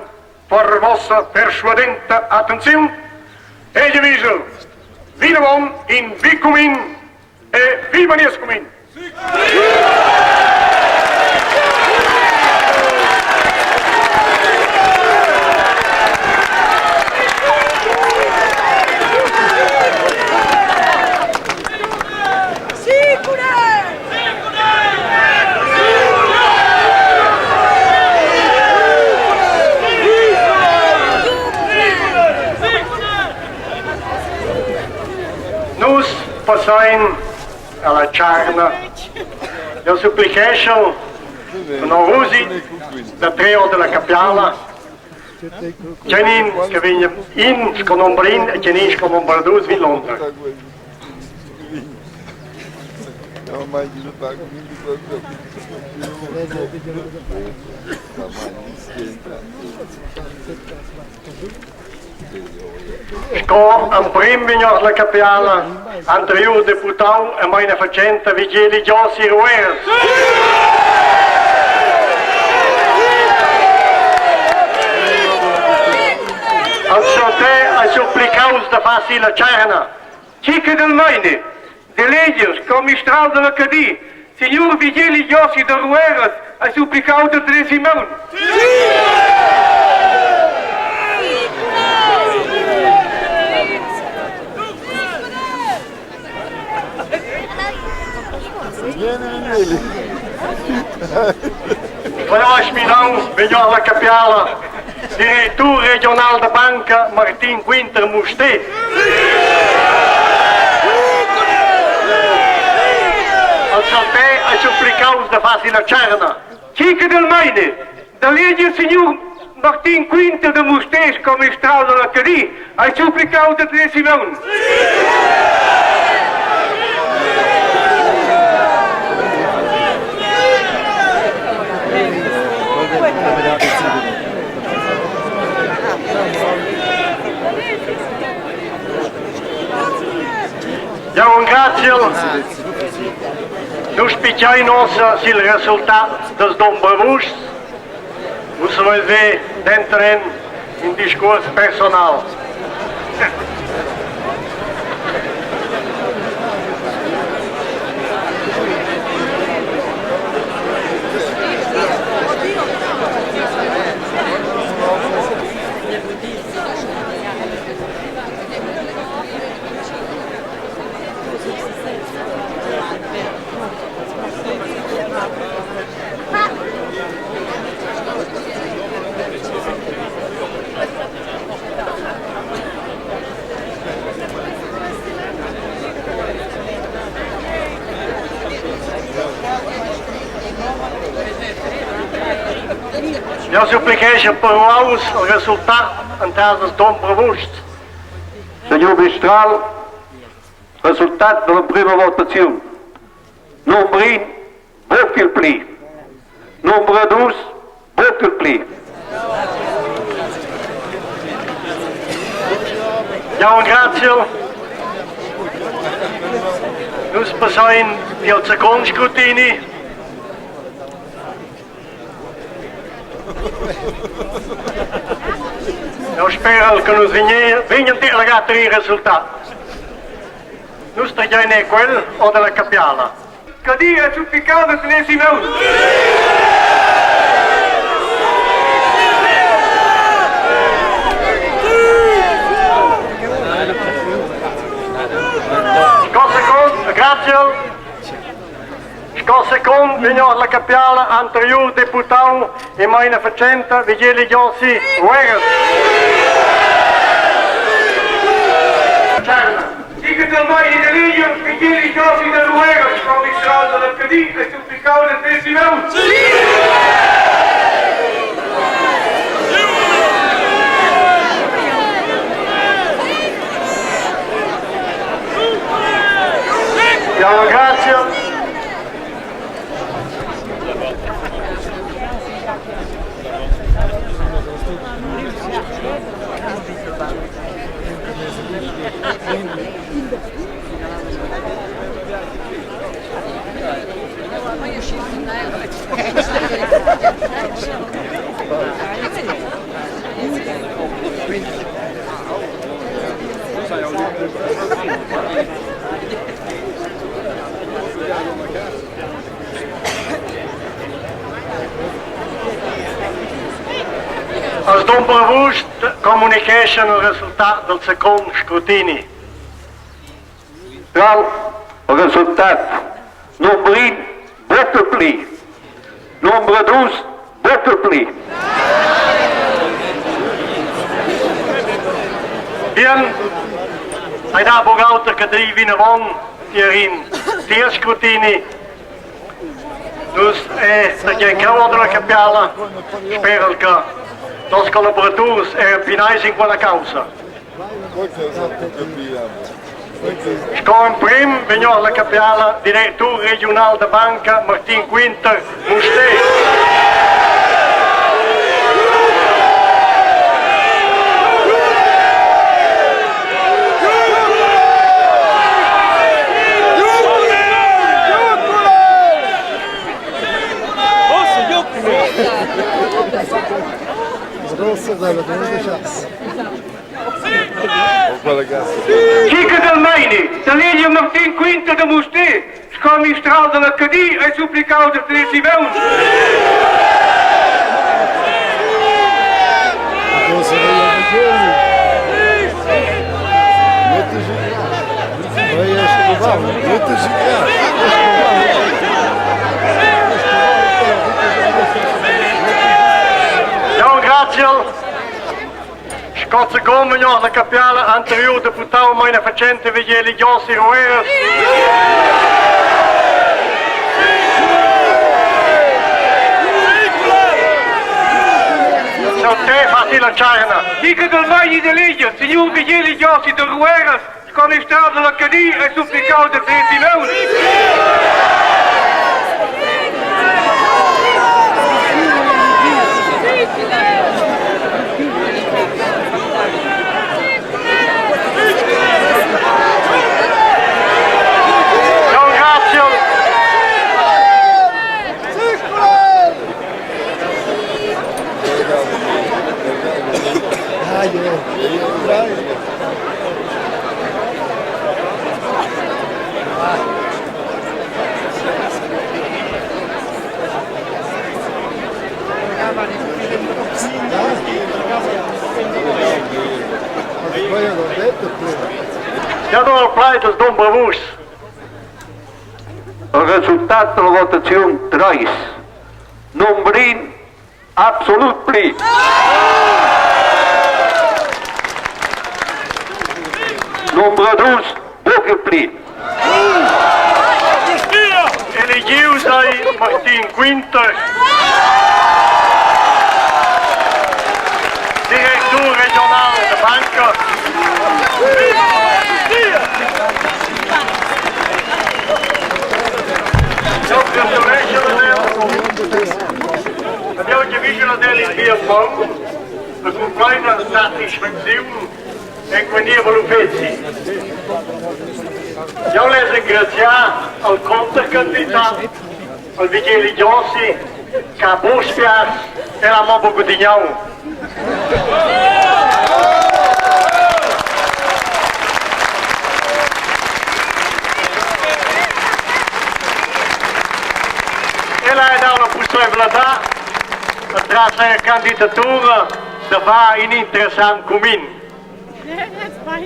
per vossa perschuadenta attenziun e giavischel vinavon in bi cumin e viva nies cumin! Nus passain alla tscharna. Eu supplicheschel Norusi da Treo della Capiala, Tgenin che vegn in sco nombrin e tgenin sco nombradus vidlonder. Sco emprim vegn ord la capiala anteriur deputau e meinafatschenta Vigeli Giossi Rueras. Al sortè ei supplicaus da far si la tscharna. Chi che del meine, d'eleger sco mistral della Cadi, signur Vigeli Giossi da Rueras, ha supplicau da tener si maun. Quella sminau vegn la capiala directur regional da banca Martin Quinter Mustér. Al saltè ha supplicaus da far la tscharna. Chi che del meine, da leger signur Martin Quinter de Mustér sco mistral della Cadi, ha supplicau da tener si maun. Jau engraziel. Nus spitgein ussa sil resultat dals dombrevuschs. Vus saveis ver denteren in discuors personal. Jau supplichescha per ruaus il resultat entras Dombrevusts. Signur Mistral, resultat dall'emprema votaziun. Nombrin, buc il pli. Number dus, buc il pli. Jau engraziel. Nus passain al secund scrutini. Jau sperel che nus vegnan delegati il resultat. Nus tagliain quel o della capiala. Cadi è supplicau da tener si maun. Sco secund, grazie. Sco secund vegn la capiala anteriur deputau e maina fatschenta Vigeli Giossi Rueras. Digitalmein in eligiu Vigeli Giossi da Rueras sco mistral dalla Cadi e supplicau da tener si maun. Ja, grazie. Als dumbrevus communicheschan il resultat dal secund scrutini. Dal resultat numbrin buca pli. Number dus buca pli. Bien, ei dat buc auter che dir vinavon tier in tier scrutini. Nus è da cheu dalla capiala, sperel che nos collaboraturs eran pinais in quella caussa. Sco emprim vegn ord la capiala directur regiunal da banca Martin Quinter Mustér. Chi che dal meini, da Lelio Martin Quinter da Mustér, sco mistral dalla Cadi ei supplicau da tener si maun. Jau engraziel. Sco secund vegn la capiala anteriur deputau meinafacente Vigeli Giossi Rueras. Seu te fatti la tscharna. Dica del meini de legia, signur Vigeli Giossi de Rueras, sco mistral della Cadi ei supplicau da tener si maun. Jau engraziel. Ja do il plaid als dumbra vus. Il resultat dalla votaziun treis. Numbrin absolut pli. Number dus buca pli. Eligius ei Martin Quinter, directur regional da banca. Jeu gratuleschel ad el. Ed jeu giavischel ad el in bien maun e cumpleina satisfacziun en quei nievel uffeci. Jeu less engraziar al contercandidat, al Vigeli Giossi, che ha buc spiars e l'ha mo buc gudignau. sia candidatura da far in interessant cumin.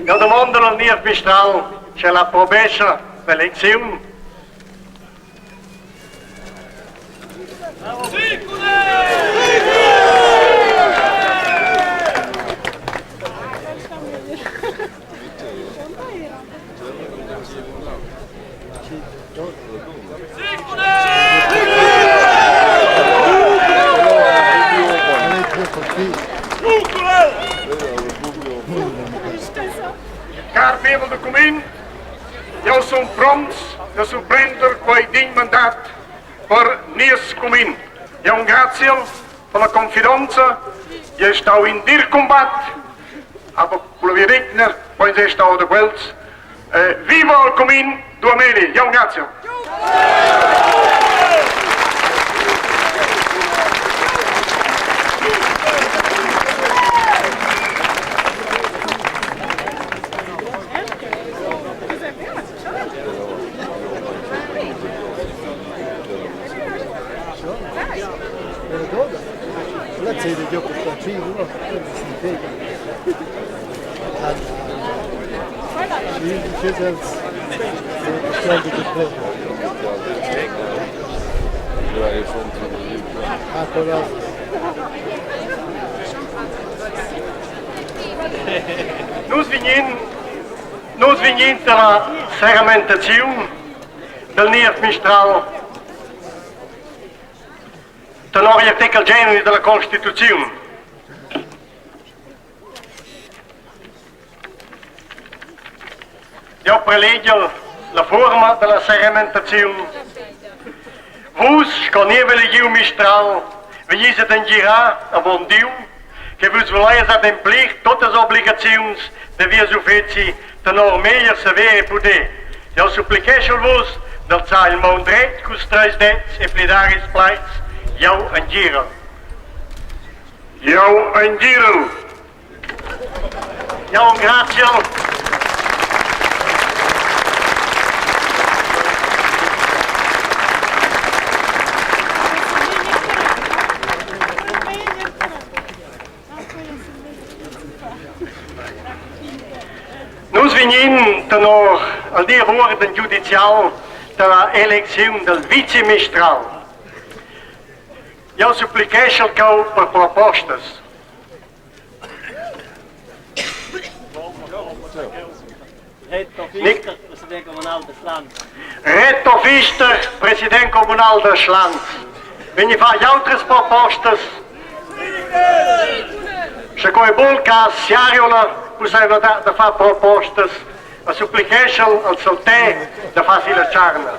Eu domando al niev mistral sch'el approbescha l'elecziun. Car pievel da cumin, jau sun pronts da surprender quei dign mandat per nies cumin. Jau engraziel per la confidonza, ei stau in dir cumbat, aber culla via vegna poi ins stau da quels. Viva il cumin Duameli! Jau engraziel. Nus vegnin Nus vegnin dalla serramentaziun dal niev mistral tenor igl artechel general dalla constituziun. Jau prelegel la fuorma dalla serramentaziun. Vus, sco niev elegiu mistral, vegnis ad engirar avon Diu che vus vuleies ademplir tuttas obligaziuns da vies uffeci tenor meglier saver e puder. Jau supplicheschel vus d'alzar il maun dretg culs treis dets e plidar ils plaids Jau engirel. Jau engirel. Jau engraziel. Nus vegnin tenor al dir uorden giudizial dalla elecziun dal vicemistral. Jau supplicheschel cau per propostas. Reto Pfister, president communal da Schlans. Reto Pfister, president communal da Schlans. Vegni far autras propostas? Sche quei buc cas siariola pusseivladad da far propostas, a supplicheschel al salter da far si la tscharna.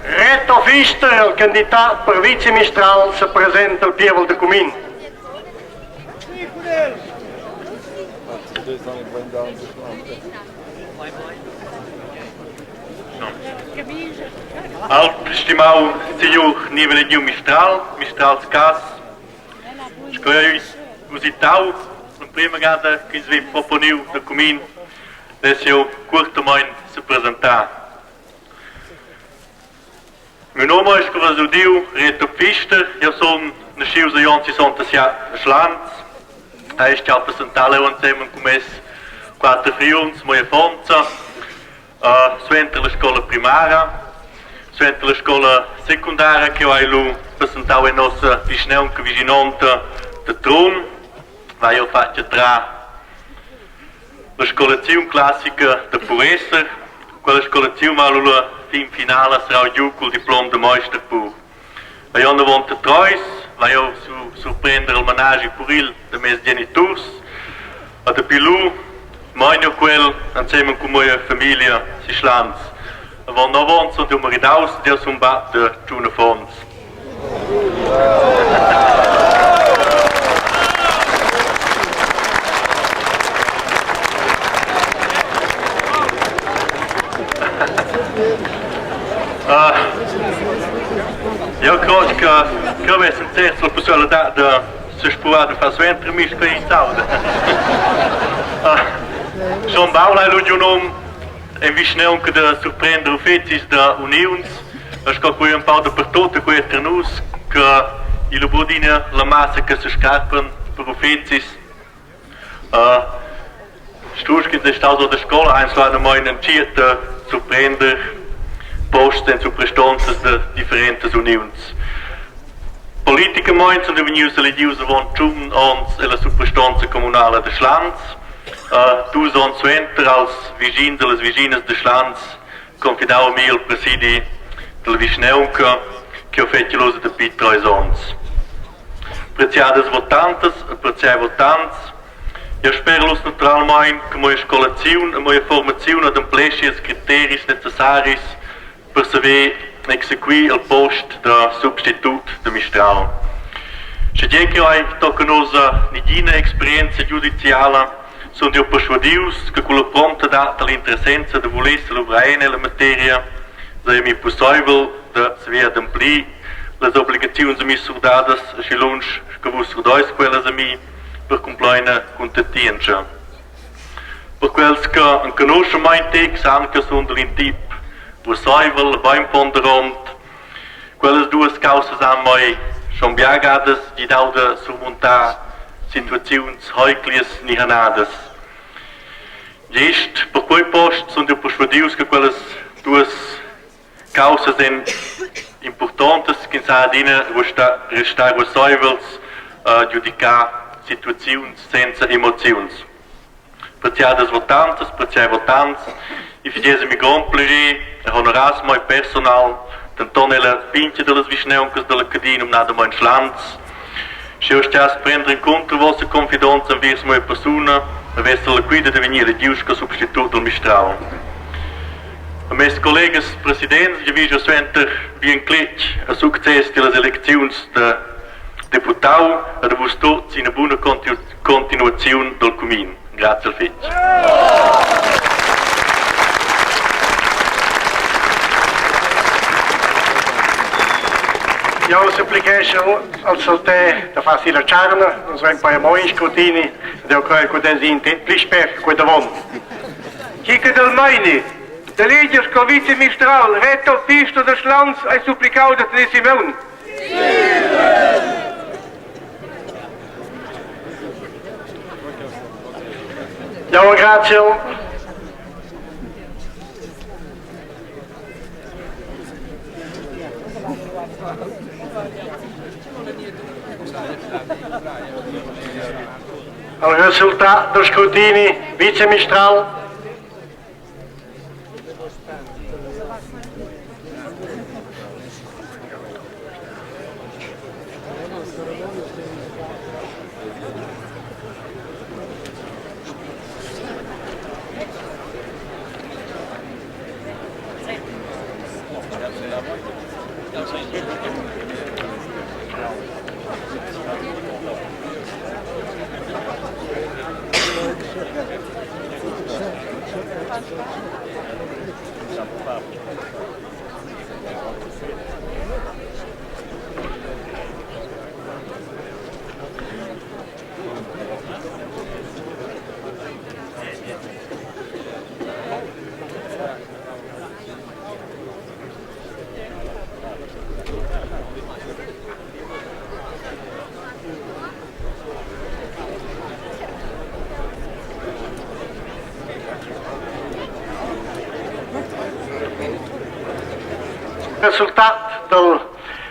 Reto Pfister, il candidat per vicemistral, se presenta al pievel da cumin. Alt stimau signur nivel mistral, mistrals cas, sco ei usitau l'emprema gada ch'ins vegn proponiu da cumin less jeu cuortamein sepresentar. Miu num ei sco vus udiu Reto Pfister, jeu sun naschius agl onn 67 a Schlans. Ei stau presentar leu ensemen cun mes quater friuns, mia affonza, suenter la scola primara, suenter la scola secundara che hai lu presentau en nossa vischnaunca vischinonta da Trun, vai jeu fatg entrar La scolaziun classica da puresser, quella scolaziun va lura fin finala serrau giu cul diplom da meister pur. Agl onn avon treis vai jeu surprender il managi puril da mes geniturs e dapi lu mein jeu quel ensemen cun mia famiglia si Schlans. Avon nov onns sun jeu maridaus ed jeu sun bab da tschun affons. Eu crod che ch'eu vess ün ters la pussailadad da sespruar da far suenter meis quei sauda. Schon baul hai lu giu num. en vischnaunca da surprender uffecis da uniuns, sco quei empau dapertut e quei tra nus che igl buc adina la massa che sescarpan per uffecis. Strusch ch'ins ei staus ord scola ein sulettamein entschiet da surprender posts en suprastonzas da differentas uniuns. Politicamein sun jeu vegnius elegius avon tschun onns ella suprastonza communala da Schlans. Dus onns suenter als vischins e las vischinas da Schlans confidau a mi il presidi dalla vischnaunca che jeu fetschel ussa dapi treis onns. Preziadas votantas e preziai votants, jeu sperel uss naturalmein che mia scolaziun e mia formaziun adempleschi ils criteris necessaris per saver exequir il post da substitut da mistral. Schegie ch'jeu hai tochen ussa negina experienza giudiziala, sun jeu perschuadius che culla prontadad dall'interessenza da vuler seluvrar en ella materia sei a mi pusseivel da saver ademplir las obligaziuns a mi surdadas aschi lunsch che vus surdeis quellas a mi per cumpleina cuntentientscha. Per quels che enconuschan mein tec san che sundel in tip pusseivel e beinponderont. Quellas duas caussas han mei schon bia gadas gidau da surmuntar situaziuns heiclias ni hanadas. Gest per quei post sun jeu perschuadius che quellas duas Caussas ein impurtontas ch'ins ha adina restar ruasseivels, giudicar situaziuns senza emoziuns. Preziadas votantas, preziai votants, i figess a mi grond plascher e honorass mei personal, denton ella pintga dallas vischnauncas dalla Cadi, numnadamein Schlans. Sch'jeu stuess prender encunter vossa confidonza enviers mia persuna, havess la quida da vegnir elegius sco substitut dal mistral. A mes collegas presidents giavischa suenter bien cletg e success dellas elecziuns da deputau e da vus tuts ina buna continuaziun dal cumin. Grazie fitg. Jau supplichesce al saltè da far si la tscharna, nus vein poi amo in scrutini, ed eu crei che pudess ir pli spert che quei davon. Chi che dal meini d'eleger sco vicemistral Reto Pfister da Schlans ei supplicau da tener si maun. Jau graziel. Al resultat dal scrutini vicemistral Resultat dal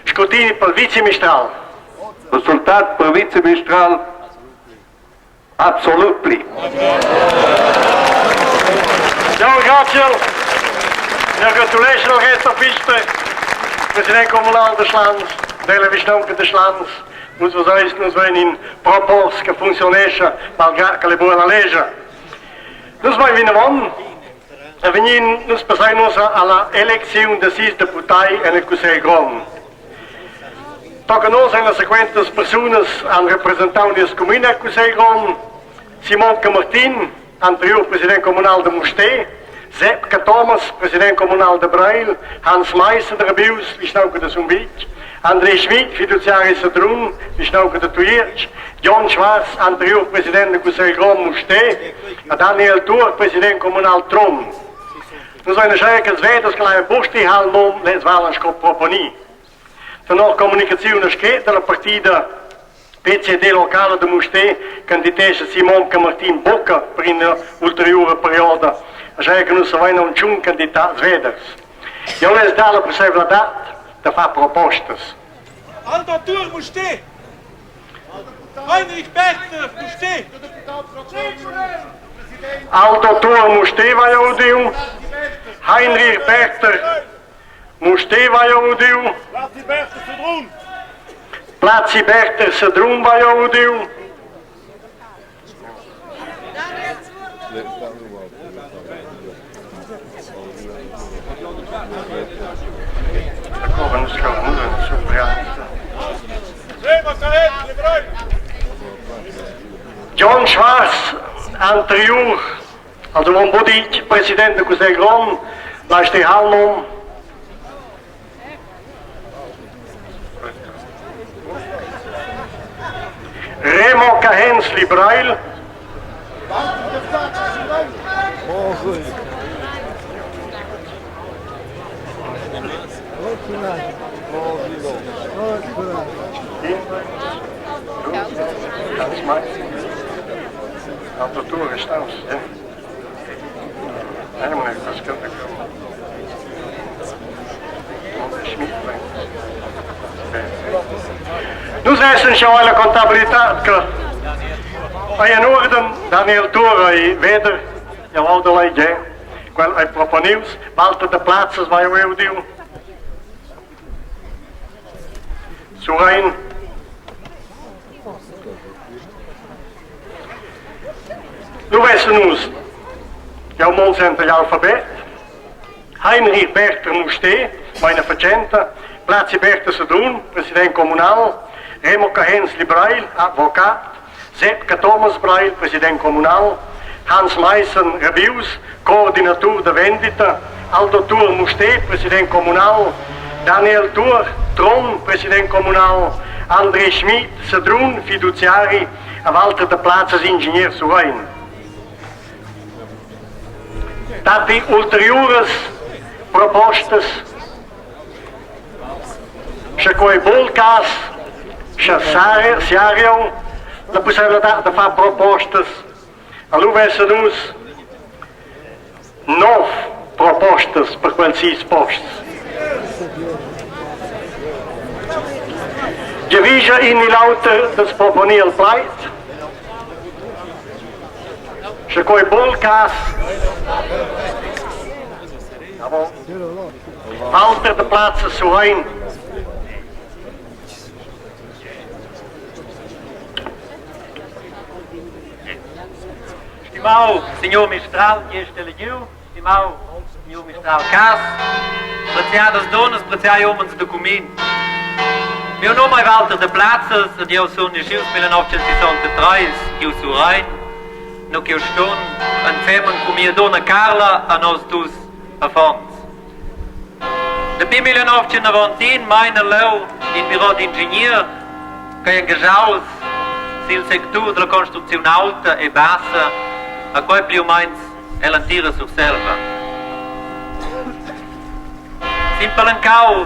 scrutini pel vicemistral. Resultat per vicemistral absolutely. Ja, grazie. Ja, gratulesce al Reto Pfister, president comunal de Schlans, della vischnaunca de Schlans. Nus veseis, nus vein in propos che funzionescha, malgrà che le buona legge. Nus vein vinavon e vegnin, nus passein ussa alla elecziun de sis deputai en il Cussegl grond. Tochen oz ein las sequentas persunas han representau nies cumin el cussegl grond: Simon Camartin, anteriur president communal da Mustér, Sepp Cathomas, president communal da Breil, Hans Maissen da Rabius, vischnaunca da Sumvitg, André Schmid, fiduziari Sedrun, vischnaunca da Tujetsch, Jon Schwarz, anteriur president del cussegl grond Mustér, e Daniel Tuor, president communal Trun. Nus vein aschia ch'els veders che lain buc stihar il num, lez valan sco proponi. Tenor communicaziun scretta dalla partida PCD locala da Mustér candidescha Simon Camartin buca per ina ulteriura perioda, aschia che nus savein aunc tschun candidats veders. Jeu less dar la pusseivladad da far propostas. Aldo Tuor Mustér. Heinrich Berther Mustér. Aldo Tuor Mustér vai udiu. Heinrich Berther Mustér vai udiu. Plazi Berther Sedrun. Plazi Berther Sedrun vai udiu. John Schwarz, anteriur, also von Budic, president del Cussegl grond, lascht Halnom. Remo Cahenzli Breil. Nus essan schau alla contabilitad che ei en uorden Daniel Tuor ei veder, jau audel ei ge, quel ei proponius, Walter de Plazas vai eu udiu. Surrein. Nu vessen nus jau mon senta l'alfabet. Heinrich Berther Mustér, meina fatschenta, Plazi Berther Sedrun, president communal, Remo Cahenzli Breil, advocat, Sepp Cathomas Breil, president communal, Hans Maissen Rabius, coordinatur da vendita, Aldo Tuor Mustér, president communal, Daniel Tuor, Tron, president communal, André Schmid, Sedrun, fiduziari, a Walter da Plazas, ingenier Surrein. Datti ulteriuras propostas? Sche quei vul cas, sche siario la pussaivladad da far propostas, allura vessen nus nov propostas per quels sis posts. Giavischa in ni l'auter da proponir il plaid? Sche quei buc cas, Walter de Plazza Surrein. Stimau signur mistral, gest elegiu, stimau signur mistral Cass, preziadas dunnas, preziai umens da cumin. Miu num ei Walter de Plazas ed jeu sun naschius 1963 giu Surrein, nu ch'jeu stun ensemen cun mia dunna Carla a nos dus affons. Dapi 1991 meina leu in biro d'ingenier ch'ei engaschaus sil sectur dalla construcziun aulta e bassa, a quei pli u meins ell'entira Surselva. Sin palancau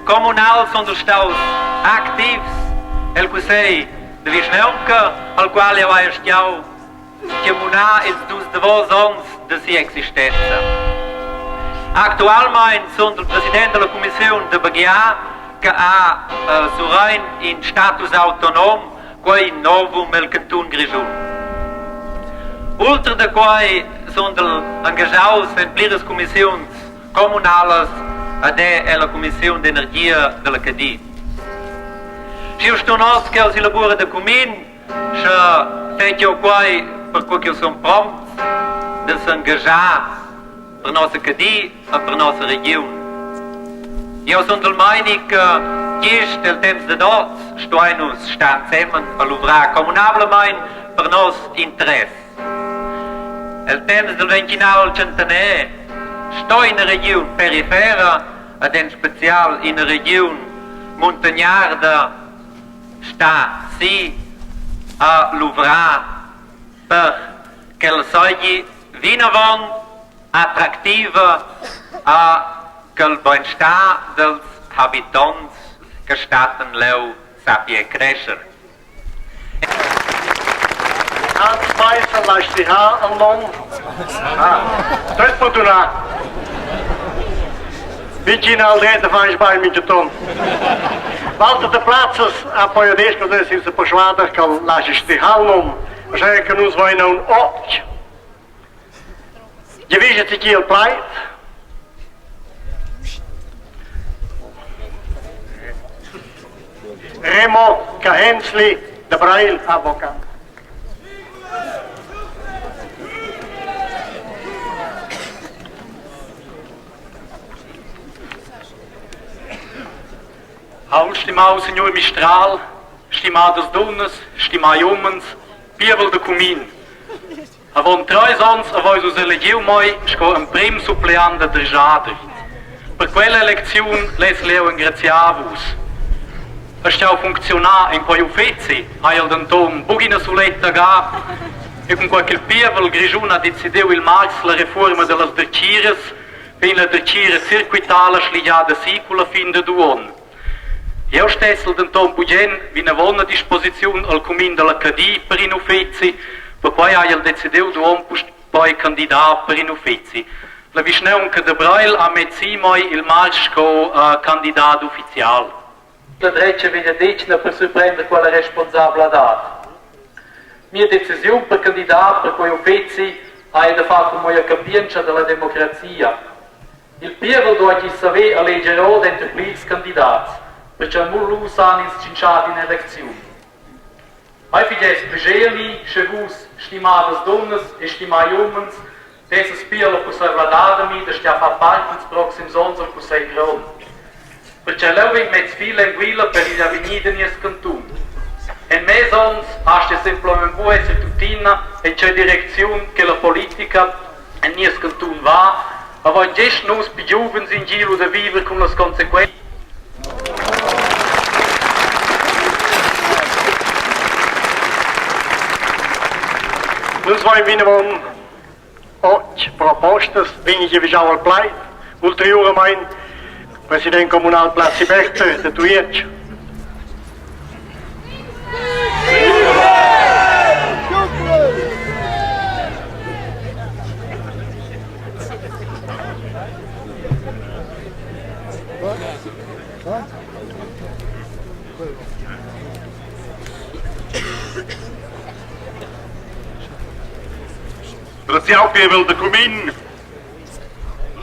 communal sun staus activs el cussegl da vischnaunca, al qual jeu hai astgau tgamunà ils dus davos onns da sia existenza. Actualmein sun il president dalla cumissiun da baghegiar che ha Surrein in status autonom, quei novum el cantun Grischun. Ultra da quei sun el engaschaus en pliras cumissiuns communalas ed è ella cumissiun d'energia dalla Cadi. Sch'jeu stun oz cheu silla buora da cumin, Sche fetg jeu quei perquei ch'jeu sun promts da s'engaschar per nossa Cadi e per nossa regiun. Jeu sun dal meini che gest el temps dad oz stuein nus star ensemen e luvrar communablamein per nos interess. El temps del ventinavel tschentaner sto ina regiun perifera ed en special ina regiun muntagnarda sta si a luvrar per ch'el seigi vinavon. attractiva a ch'el beinstar dels habitonts che stattan leu sappia crescher. Hans Meiser lascht sich ha al nom. Ah, tot fortunat. Vicina al dret fa sbagl minchaton. Walter de Plazzas ha poi adesso senza persvader che lascia stihar nom, cioè che nus vain un och. Giavischa ti chi il plaid? Remo Cahenzli da Breil avvocat. Aul stimau signur Mistral, stimadas dunnas, stimai umens, pievel da cumin. Avon treis onns haveis vus elegiu mei sco emprem suppleant da derschader. Per quella elecziun less jeu engraziar a vus. Astgau funcziunar en quei uffeci haiel denton buc ina suletta ga e cunquei ch'il pievel grischun ha decidiu il marz la refuorma dallas dertgiras, vegn la dertgira cirquitala sligiada si culla fin dad uonn. Jeu stessel denton bugen vinavon a disposiziun al cumin dalla Cadi per in uffeci, perquei haiel decidiu d'uonn puspei candidar per in uffeci. La vischnaunca da Breil ha mess mei il marsch sco candidat ufficial. La dretga vegliadetgna per surprender quella responsabladad. Mia decisiun per candidar per quei uffeci ha ei da far cun mia capientscha dalla democrazia. Il pievel dueigi saver eleger ora denter plirs candidats, pertgei mo lu san ins tschintschar d'ina elecziun. Ei figess plascher a mi, sche vus, stimadas dunnas e stimai umens, desses pia la pusseivladad a mi da stiar far part ils proxims onns al cussegl grond. Pertgei leu vegn mez fil en guila per igl avegnir da nies cantun. En mes onns astga semplamein buc esser tuttina en tgei direcziun che la politica en nies cantun va, havein gest nus pli giuvens in giro da viver cun las consequenzas. Nus vain vinavon otg propostas vegni giavischau al plaid. Ulteriuramain president communal Plazi Berther da Tujetsch. Graziau pievel da cumin,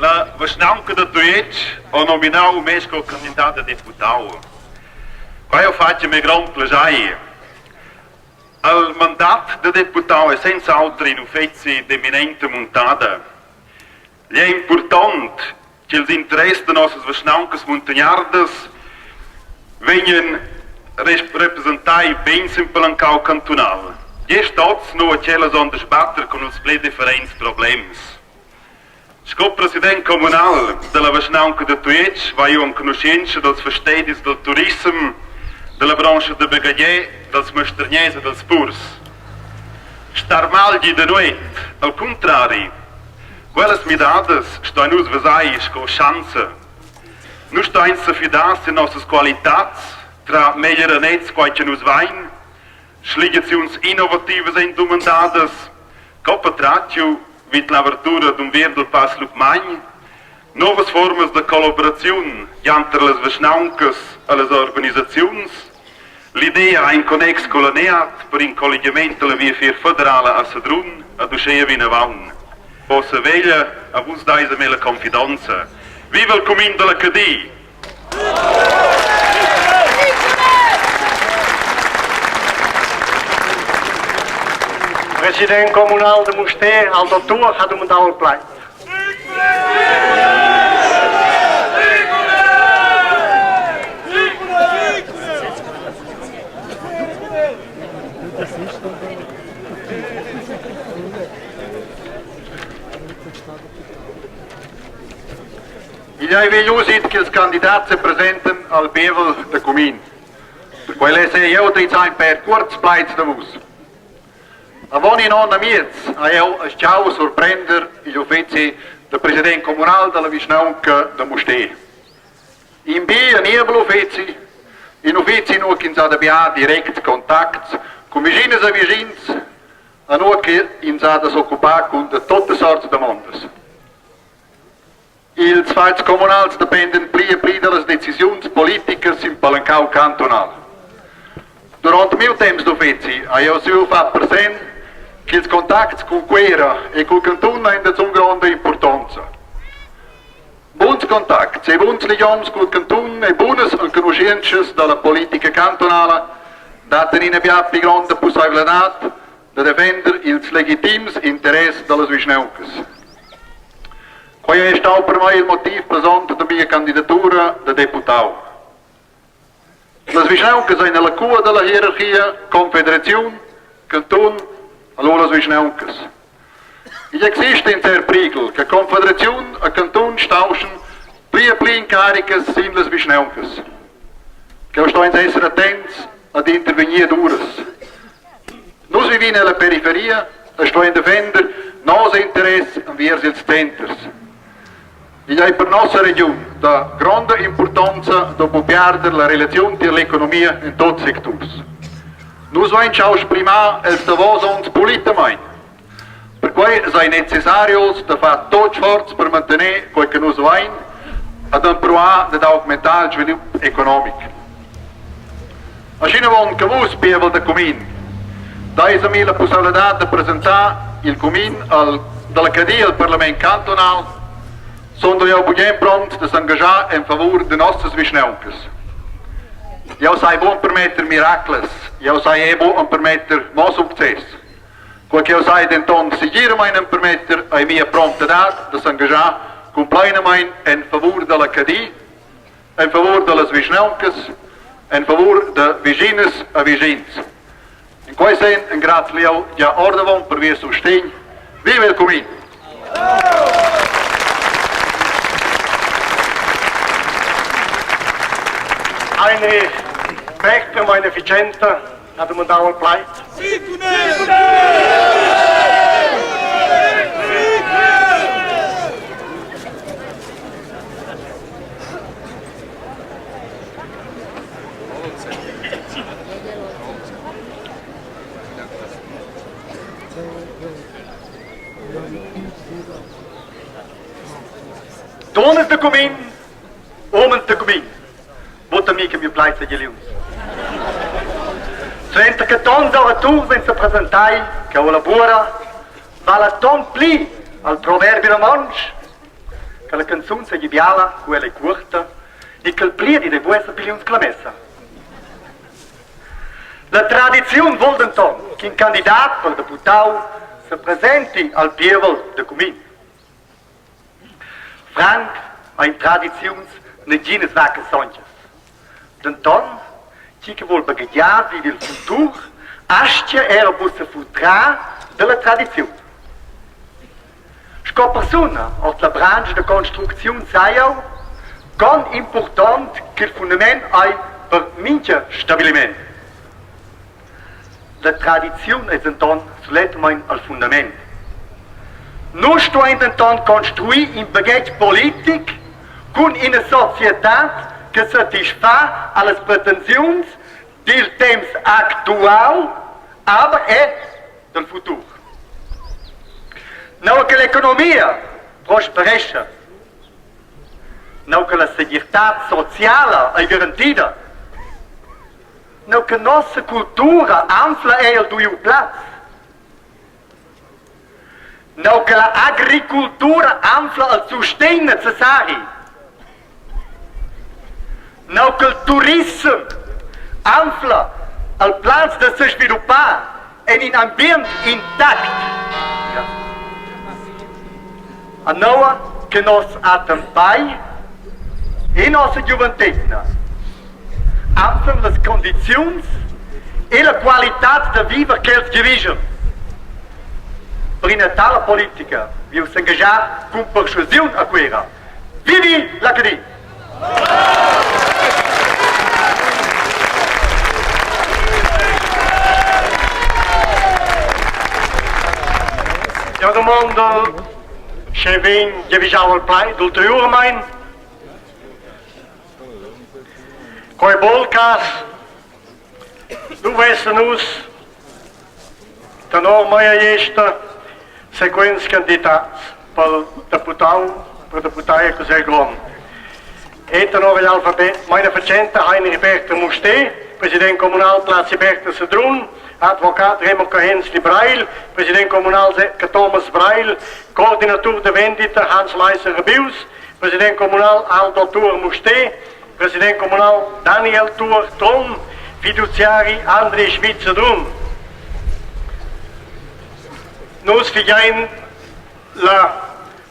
la vischnaunca da Tujetsch ha nominau mei sco candidat da deputau. Quei ha fatg a mei grond plascher. Il mandat da deputau è senz'auter in uffeci d'eminenta muntada. Igl è impurtont ch'ils interess da nossas vischnauncas muntagnardas vegnan representai bein sin palancau cantunal. Gest oz nua ch'ellas han da sbatter cun ils pli differents problems. Sco president communal dalla vischnaunca da Tujetsch vai jeu enconuschientscha dals fastedis dal turissem, dalla branscha da bagaglier, dals mastergners e dals purs. Star mal gi da nuot, al cuntrari. Quellas midadas stuein nus vesair sco schanza. Nus stuein sefidar sin nossas qualitads, tra meglier a nez quei che nus vein, schligiaziuns innovativas ein dumandadas, co patratgiu vid l'avertura d'ün vier dal Pass Lucmagn, novas fuormas da collaboraziun tanter las vischnauncas e las organisaziuns, l'idea in connex culla NEAT per in colligiament dalla Viafier federala a Sedrun ed uscheia vinavant. Vossa veglia a vus dais a me la confidanza. Viva il cumin dalla Cadi! President communal de Mustér, Aldo Tuor, ha dumandau il plaid. Igl ei vegl usit ch'ils candidats sepresentan al pievel da cumin. Perquei less jeu drizzar in pèr cuorts plaids da vus. Avon in onn amiez hai jeu astgau surprender igl uffeci da president communal dalla vischnaunca da Mustér. In bi e niebel uffeci, in uffeci nua ch'ins ha da bia directs contacts cun vischinas e vischins e nua ch'ins ha da s'occupar cun da tuttas sorts damondas. Ils fatgs communals dependen pli e pli dallas decisiuns politicas sin palancau cantunal. Duront miu temps d'uffeci hai jeu saviu far persenn ch'ils contacts cun Cuera e cul cantun ein da zun gronda impurtonza. Buns contacts e buns ligioms cul cantun e bunas enconuschientschas dalla politica cantunala dattan ina bia pli gronda pusseivladad da defender ils legitims interess dallas vischnauncas. Quei ei stau per mei il motiv pesont da mia candidatura da deputau. Las vischnauncas ein alla cua dalla hierarchia confederaziun, cantun, allura las vischnauncas. Igl exista in cert prighel che confederaziun e cantun stauschen pli e pli incaricas sin las vischnauncas. Cheu sto ins esser attents ad intervegnir ad uras. Nus vivin ella periferia e stuein defender nos interess enviers ils centers. Igl ei per nossa regiun da gronda impurtonza da bu piarder la relaziun tier l'economia en tots secturs. Nus vein schau sprimar els davos onns pulitamein. Perquei sei necessarios da far tots sforz per mantener quei che nus vein ed empruar dad augmentar il svilup economic. Aschinavon che vus, pievel da cumin, deis a mi la pusseivladad da presentar il cumin al, dalla Cadi al parlament cantunal, sundel jeu bugen promts da s'engaschar en favur da nossas vischnauncas. Jeu sai buc empermetter miraclas, jeu sai era buc empermetter mo success. Quei ch'jeu sai denton segiramein empermetter ei mia prontadad da s'engaschar cumpleinamein en favur dalla Cadi, en favur dallas vischnauncas, en favur da vischinas e vischins. In quei senn engraziel jeu gia ordavon per vies sustegn. Viva il cumin! Heinrich Becker, meine Effizienza, ha dumandau il plaid. Dunnas da cumin, umens da cumin, Vota mi che miu plaid seigi liungs. Suenter che tons oraturs ein sepresentai cheu alla buora, vala ton pli al proverbi romontsch che la canzun seigi biala cu ella ei cuorta e ch'el pliedi dei buc esser pli liungs che la messa. La tradiziun vul denton ch'in candidat per deputau sepresenti al pievel da cumin. Franc ein tradiziuns neginas vaccas sontgas. Denton, tgi che vul baghegiar vid il futur, astga era buca sefutrar dalla tradiziun. Sco persuna ord la branscha da construcziun sai jeu, con impurtont ch'il fundament ei per mintga stabiliment. La tradiziun ei denton sulettamein al fundament. Nus stuein denton construir in baghetg politic cun ina societad che satisfa allas pretensiuns dil temps actual, aber è del futur. Nua che l'economia prosperescha, nua che la segirtad sociala ei garantida, Neu che nossa cultura anfla ei el duiu plaz. Neu che la agricultura anfla il sustegn necessari. Neu che il turissem anfla il plaz da sesviluppar en in ambient intact. A noua che nos attempai e nossa giuventetgna anflan las condiziuns e la qualitad da viver ch'els giavischan. Per ina tala politica viu s'engaschar cun perschuasiun a Cuera. Vivi la Cadi! Jau domando. Sche vegn giavischau il plaid ulteriuramein? Quei buc cas. Lu vessen nus tenor meia gliesta sequents candidats per deputau per deputai al Cussegl grond. E tenor igl alfabet meina fatschenta Heinrich Berther Mustér, president communal Plazi Berther Sedrun, advocat Remo Cahenzli Breil, president communal Thomas Breil, coordinatur da vendita Hans Meiser Rabius, president communal Aldo Tuor Mustér, president communal Daniel Tuor Trun, fiduziari Andri Schmid Sedrun. Nus figein la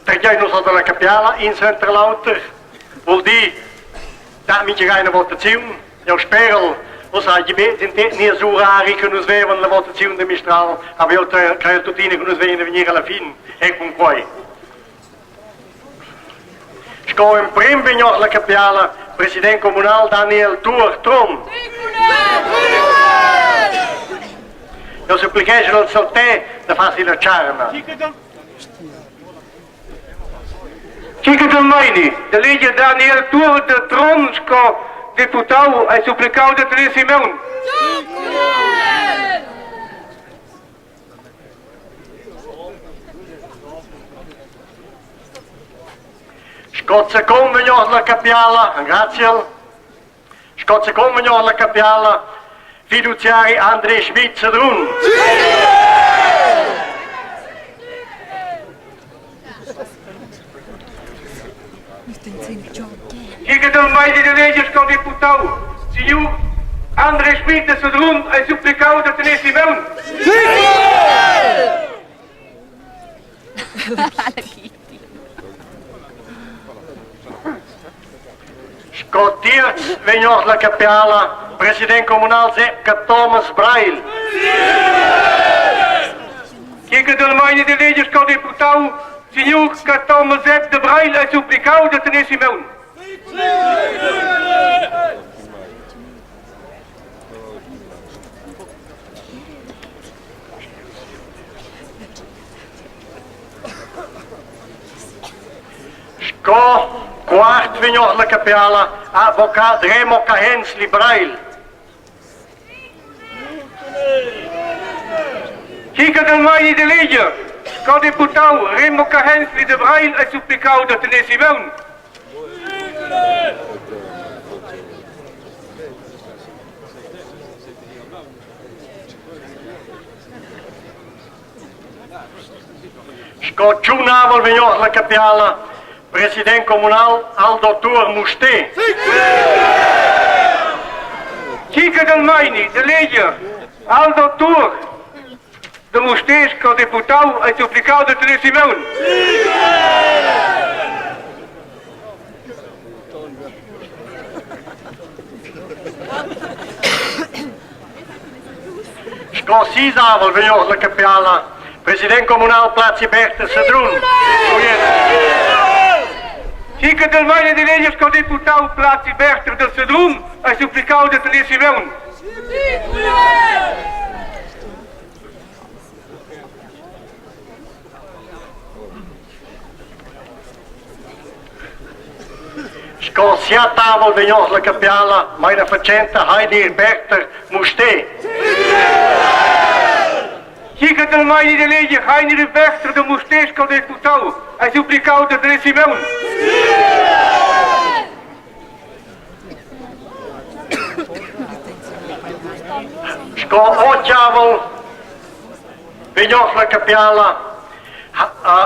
tergein nus dalla capiala in suenter l'auter, vul dir da mintga ina votaziun. Jau sperel, nus hagi be nies urari che nus vevan la votaziun de Mistral, aber eu creio tuttina che nus vegin a vegnir alla fin e cun quei. Sco emprim vegn ord la capiala president communal Daniel Tuor Trun. Eu supplicheschel al salter da far si la tscharna. Chi che del meini d'eleger Daniel Tuor de Trun sco deputau ei supplicau da tener si maun. Sco secund vegn ord la capiala, engraziel. Sco secund vegn ord la capiala fiduziari André Schmid Sedrun. Chi che del meini d'eleger sco deputau, signur André Schmid de Sedrun ei supplicau da tener si maun. Sco tierz vegn ord la capiala president communal Sepp Thomas Breil. Chi che del meini d'eleger sco deputau, signur Thomas Sepp de Breil ei supplicau da tener si maun. Sco quart vegn ord la capiala advocat Remo Cahenzli Breil. Chi che del meini d'eleger, sco deputau Remo Cahenzli de Breil ei supplicau da tener si maun. Sco tschunavel vegn ord la capiala president communal Aldo Tuor Mustér. Chi che del meini d'eleger Aldo Tuor de Mustér sco deputau ei supplicau da tener si maun. Sco sisavel vegn ord la capiala president communal Plazi Berther Sedrun. Chi che del meini d'eleger sco deputau Plazi Berther del Sedrun ei supplicau da tener si maun. Sco siatavel vegn ord la capiala meina fatschenta Heidi Berther Mustér. Chi che del meini d'eleger Heinrich Berther de Mustér sco deputau ei supplicau da tener si maun. Sco otgavel vegn ord la capiala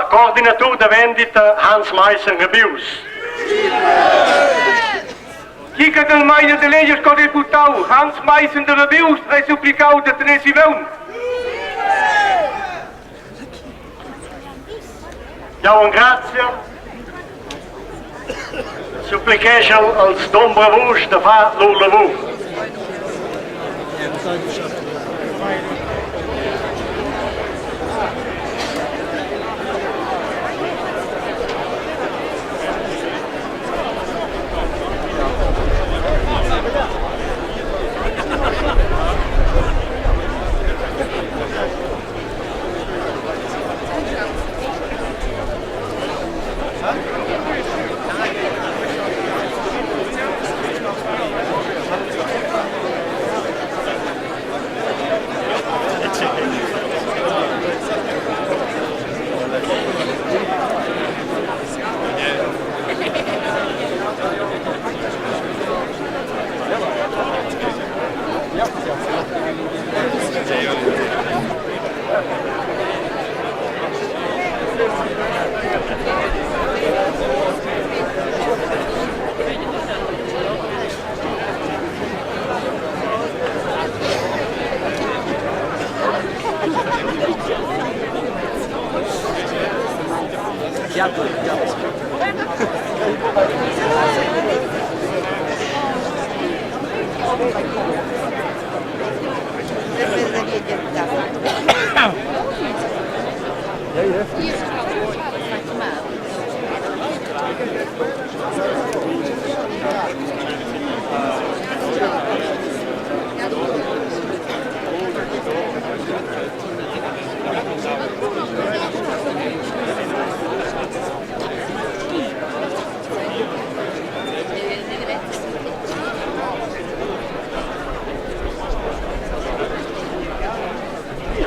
coordinatur da vendita Hans Meissen Rebius. Chi che del meini d'eleger sco deputau Hans Meissen de Rebius ei supplicau da tener si maun. Jau engrazia. Supplicheschel als dombravus da far lur lavur.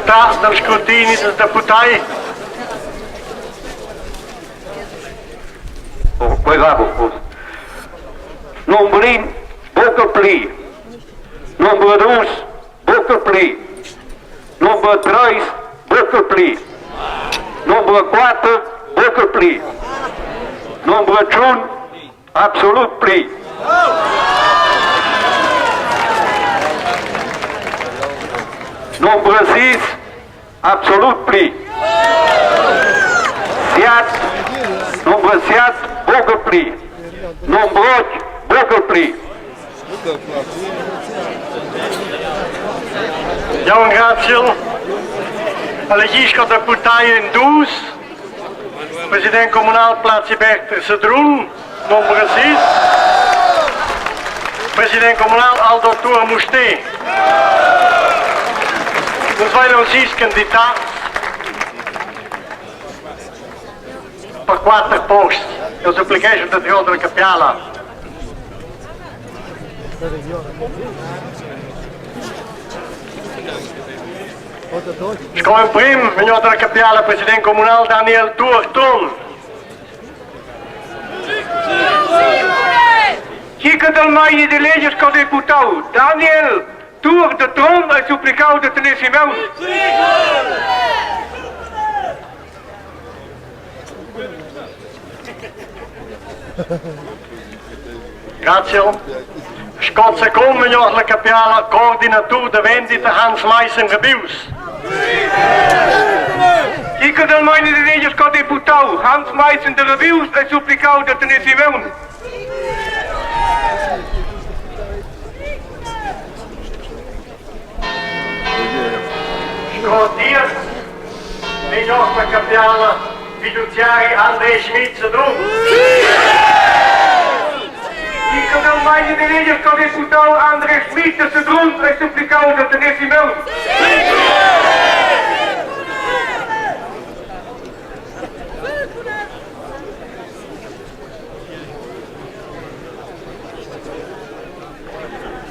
Tras dal scrutini dels deputai. Oh, quei va buc. Nummer in, buca pli. Nummer dus, buca pli. Nummer treis, buca pli. Nummer quatter, buca pli. Nummer tschun, absolut pli. Nummer sis, absolut pli. Siat, nummer siat, buca pli. Nummer otg, buca pli. Jau engraziel alla deputai en dus, president communal Plazi Berther Sedrun, nummer 6, president communal Aldo Tuor Mustér. Nus vein sis candidats per quatter posts. Eu supplichesch da dalla capiala. Sco emprim vegn dalla capiala president communal Daniel Tuor-Thun. Chi che dal meini d'eleger sco deputau Daniel Tuor de Trun ei supplicau de tener si maun. Grazie. Sco secund vegn la capiala coordinatur da vendita Hans Maissen Rebius. Chi che dal meini d'eleger sco deputau Hans Maissen de Rebius ei supplicau de tener si maun. Sco tiers vegn nossa capiala fiduziari André Schmid Sedrun. Il canal d'eleger sco deputau André Schmid de Sedrun ei supplicau da tener si maun.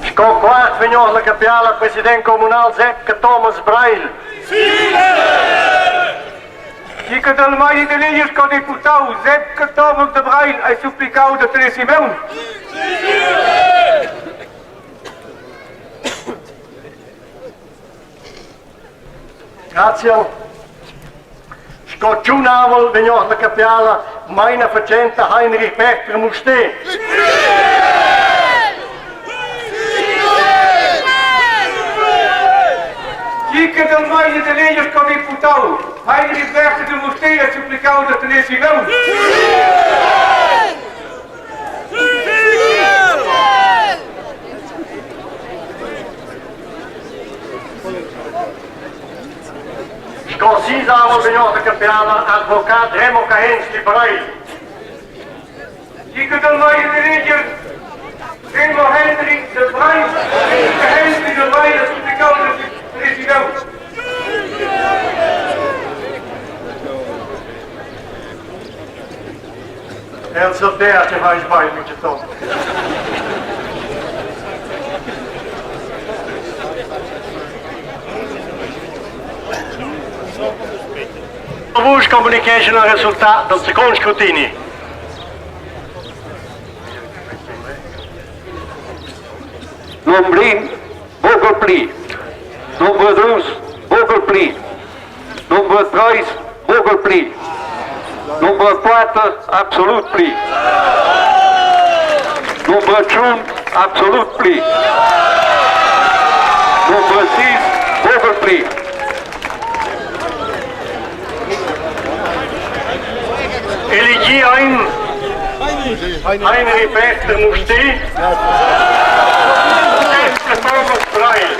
Sco quart vegn ord la capiala president communal Sepp Thomas Breil. Chi che dal meini d'eleger sco deputau Sepp Thomas de Breil ei supplicau da tener si maun. Grazie. Sco tschunavel vegn ord la capiala maina fatschenta Heinrich Bertram Mustér. Chi che dal meini d'eleger sco deputau Heinrich Bertram de Mustér ei supplicau da tener si maun. Sco sisavel vegn ord la capiala advocat Remo Cahenz di Breil. Chi che dal meini d'eleger Remo Hendrik de Breil, Hendrik de Breil ei supplicau da tener si maun. El sa che fa sbagl mintgaton. Vus communicheschan il resultat dal secund scrutini. Nomblin, buca. Buca pli. Numero dus, buca pli. Numero treis, buca pli. Numero quatter, absolut pli. Numero tschun, absolut pli. Numero sis, buca pli. Elegi ein Heinrich Berchter Mustér, Jessica Thomas Breil.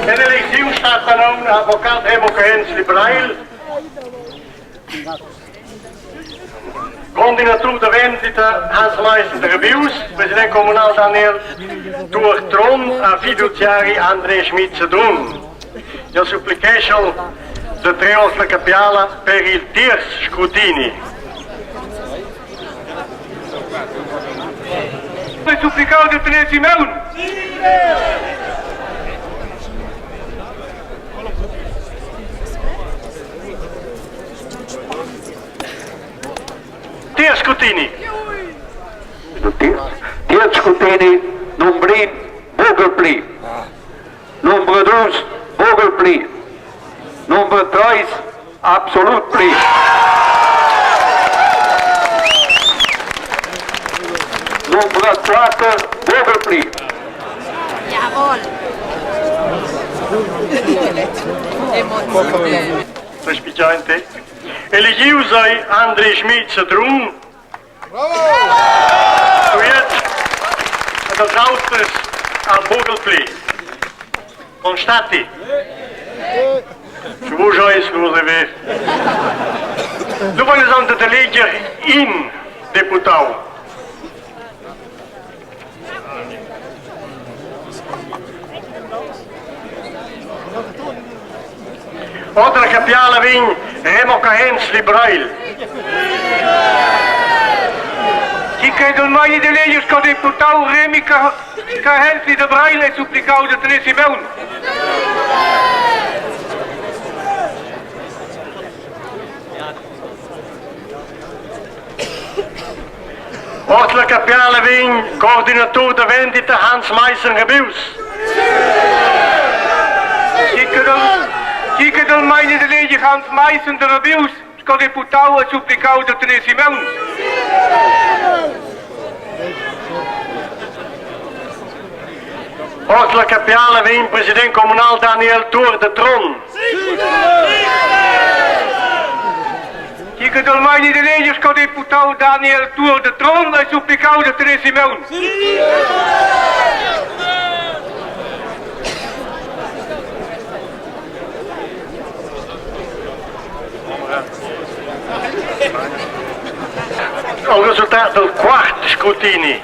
En elecziun stat aunc advocat Remo Hensli Breil. Coordinatur da vendita Hans Meister Rebius, president communal Daniel Tuor Trun e fiduziari André Schmid Sedrun. Jeu supplicheschel da trer oz la capiala per il tierz scrutini. Supplicau da tener si maun. Tier scrutini. Tier scrutini numbrin buca pli. Number dus buca pli. Number treis absolut pli. Number quatter buca pli. Jawohl. Respingente. Elegius ei André Schmid Sedrun. Tujetsch ed als auters al buc pli. Constati. Sche vus eis, vus ver. Lu vegn ante d'eleger in deputau. Otra capiala vegn Remo Cahenzli Breil. Chi che dal meini d'eleger sco deputau Remi Cahenzli da Breil è supplicau da tener si maun. Ord la capiala vegn coordinatur da vendita Hans Maissen Rebius. Chi che dal meini da leger Hans Maissen de Rebius sco deputau ha supplicau da tener si maun. Ord la capiala vegn president communal Daniel Tuor da Trun. Chi che dal meini d'eleger sco deputau Daniel Tuor de Trun ei supplicau da tener si maun. Il resultat del quart scrutini.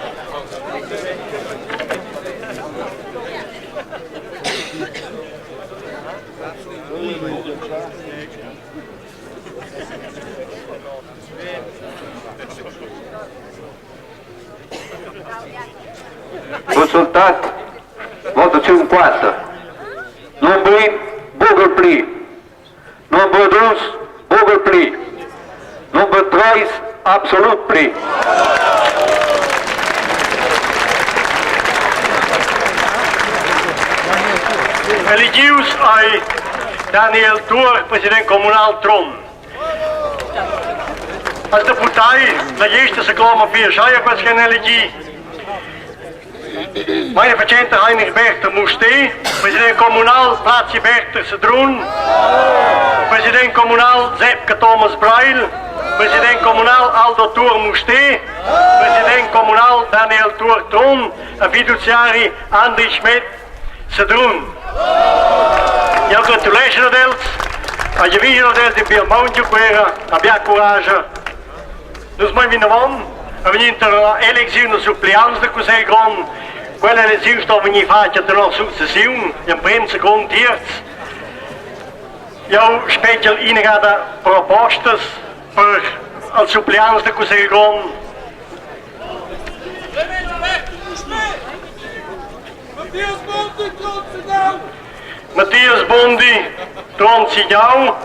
Resultat votaziun quatter. Number in buca pli. Number dus buca pli. Number treis absolut pli. Eligius ei Daniel Tuor, president communal Trun. Als deputai, la gliesta se cloma pia scheia quels che han elegi. Meine fatschenta Heinrich Berther Mustér, president communal Plazi Berther Sedrun, president communal Sepp Thomas Breil, president communal Aldo Tuor Mustér, president communal Daniel Tuor Trun e fiduziari Andri Schmidt Sedrun. Jau gratuleschel ad els, a giavischel ad els in bien maun giu Cuera, a bia curascha. Nus mein vinavon a vegnir tar la elecziun da suppleants da cussegl grond. Quella elecziun sto vegnir fatga tenor successiun, emprem, secund, tierz. Jau spetgel ina gada propostas per als suppleants da cussegl grond. Matthias Bondi, Trond Sigiau,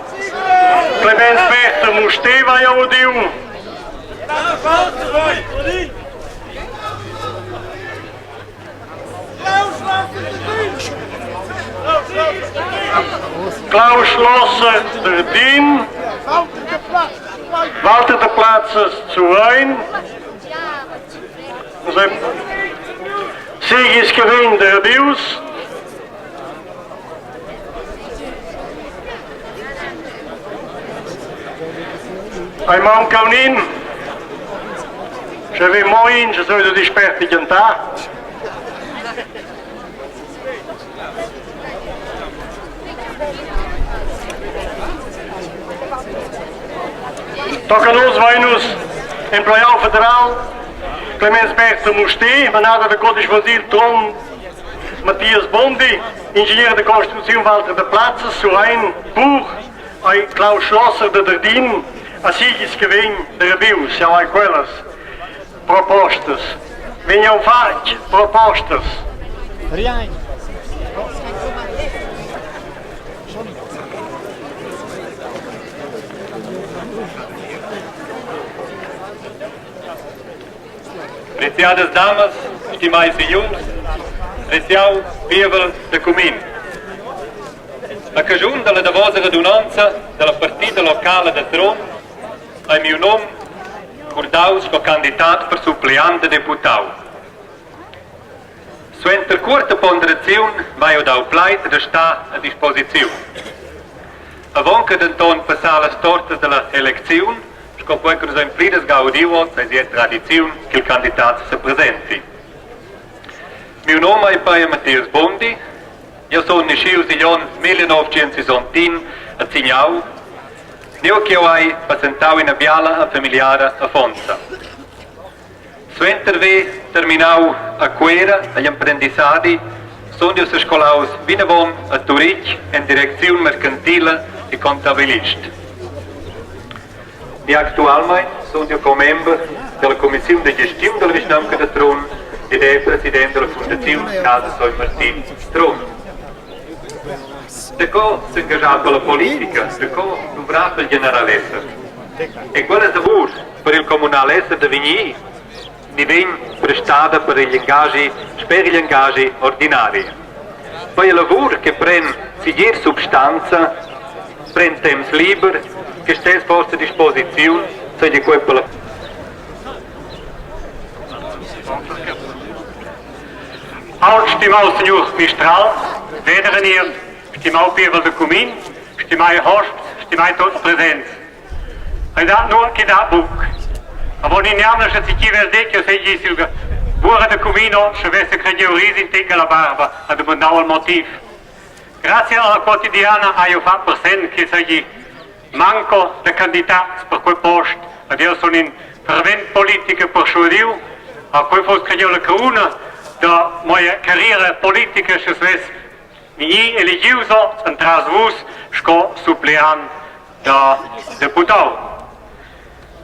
Clemens Berther Mustér vai jau udiu. Klaus Schlosser Dardin, Walter Deplazes Surrein, Sigis Cavegn da Rabius, Ei maunca un in. Sche vegn mo in, sche soi da dispert gentar. Tochen oz vein nus emploiau federal Clemens Berther Mustér, manader da codisch funsil Trun Mattias Bondi, ingenier da construcziun Walter Deplazes, Surrein, Buch, ei Klaus Schlosser da Dardin, a Sigis che vegn da Rabius, jau hai quellas propostas. Vegnan fatg propostas. Riain. Preziadas damas, stimai signurs, preziau pievel da cumin. A caschun dalla davosa radunonza dalla partida locala da Trun ei miu num curdaus sco candidat per suppleant da deputau. Suenter cuorta ponderaziun vai jeu dau plaid da star a disposiziun. Avon che denton passar las tortas dalla elecziun, sco quei che nus havein pliras ga udiu oz, eisi era tradiziun ch'il candidat sepresenti. Miu num ei Peia Mattias Bundi. Jeu sun naschius igl onn 1961 a Zignau, nua ch'jeu hai passentau ina biala e familiara affonza. Suenter ver terminau a Cuera egl emprendissadi sun jeu sescolaus vinavon a Turitg en direcziun mercantila e contabilist. E actualmein sun jeu commember dalla cumissiun da gestiun dalla vischnaunca da Trun ed era president dalla fundaziun Casa Sogn Martin Trun. Daco s'engaschar per la politica, daco luvrar pel generalesser? E quellas lavurs per il communalesser da vegnir ni vegn prestada per igl engaschi sper igl engaschi ordinari. Poi lavur che pren segir substanza, pren temps liber che stess forsa a disposiziun, seigi quei per la Ault stimau signur mistral, vederenir, stimau pievel da cumin, stimai hosps, stimai tuts presents. Ei dat nua che dat buc. Avon in'jamna sche ti vess detg ch'jeu seigi sil buora da cumino, sche vess jeu crediu ris in tec alla barba e dumandau il motiv. Grazia alla quotidiana hai jeu fatg persenn che seigi manco da candidats per quei post ed jeu sun in fervent politiker perschuadiu. A quei fuss crediu la cruna da mia carriera politica, sche svess Vegnì elegius oz entras vus sco suppleant da deputau.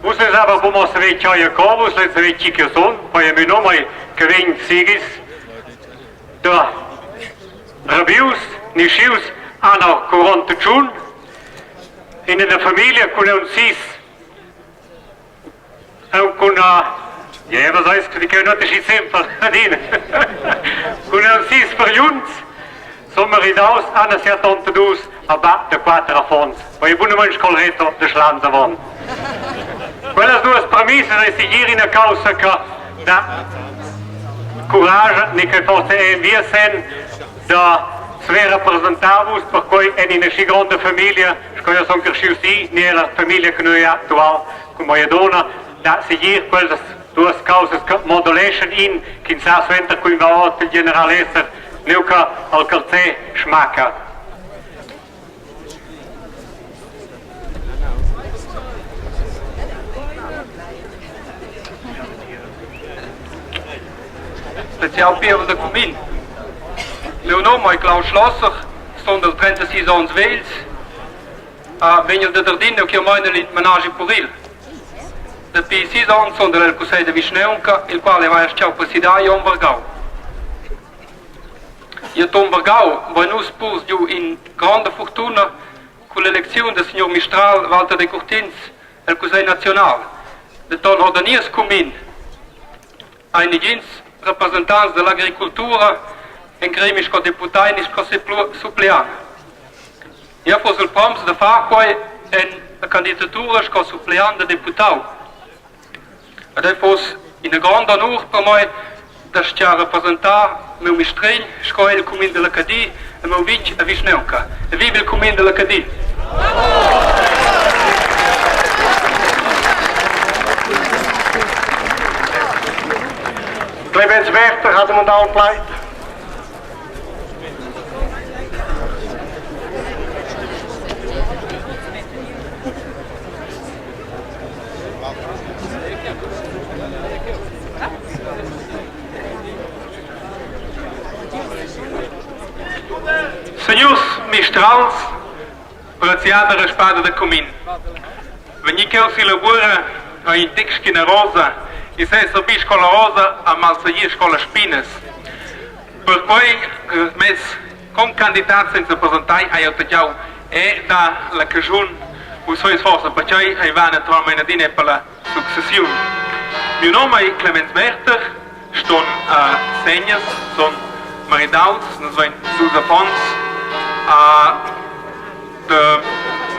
Vus lez aber buca saver tgei e co, vus lez saver tgi che sun, poi è miu num ei che vegn Sigis da Rabius, nischius anno 41, in ina famiglia cun aunc sis Aunc cun ja, was heisst, die können natürlich simpel adina. Cun aunc sis fargliuns sun maridaus Anna 72 a bab da quatter affons. Poi bunamain sco'l Reto da Schlans avon. Quellas duas premissas ei segir ina caussa che da curage ni che forse è in vies senn da saver representar vus perquei en ina schi gronda famiglia sco io sun creschiu si ni ella famiglia che noi actual cun mia donna da segir quellas duas causas che moduleschan in ch'ins sa suenter cu in va ord il general esser neu che al calzer schmacca. Special pievel da cumin. Meu nom ei Klaus Schlosser, sun dals 36 onns vegls a vegn da Dardin che meina il menaschi puril. Dapi sis onns sun el cussegl da vischnaunca, il qual ei vai astgau presidar Jon Vargau. Io Tom Vargau vein nus purs giu in gronda fortuna cun l'elecziun da signur mistral Walter Decurtins el cussegl nazional. Denton ho da nies cumin ein negins representants dall'agricultura en gremi sco deputai ni sco suppleant. Jeu fussel promts da far quei en la candidatura sco suppleant da deputau. Ed ei fuss ina gronda honur per mei d'astgar representar miu mistregn sco il cumin dalla Cadi e miu vitg e vischnaunca. E viva il cumin dalla Cadi! Clemens Werther ha dumandau il plaid. Signurs mistrals, preziada raspada da cumin. Vegni cheu silla buora ha in tec sc'ina rosa e sai servir sco la rosa a malsegir sco las spinas. Perquei che mes concandidats senza presentai hai jeu tagliau e da la caschun vus sois forsa pertgei ei va naturalmein adina per la successiun. Miu num ei Clemens Berther, ston a Segnas, son maridaus, nus vein dus affons. A de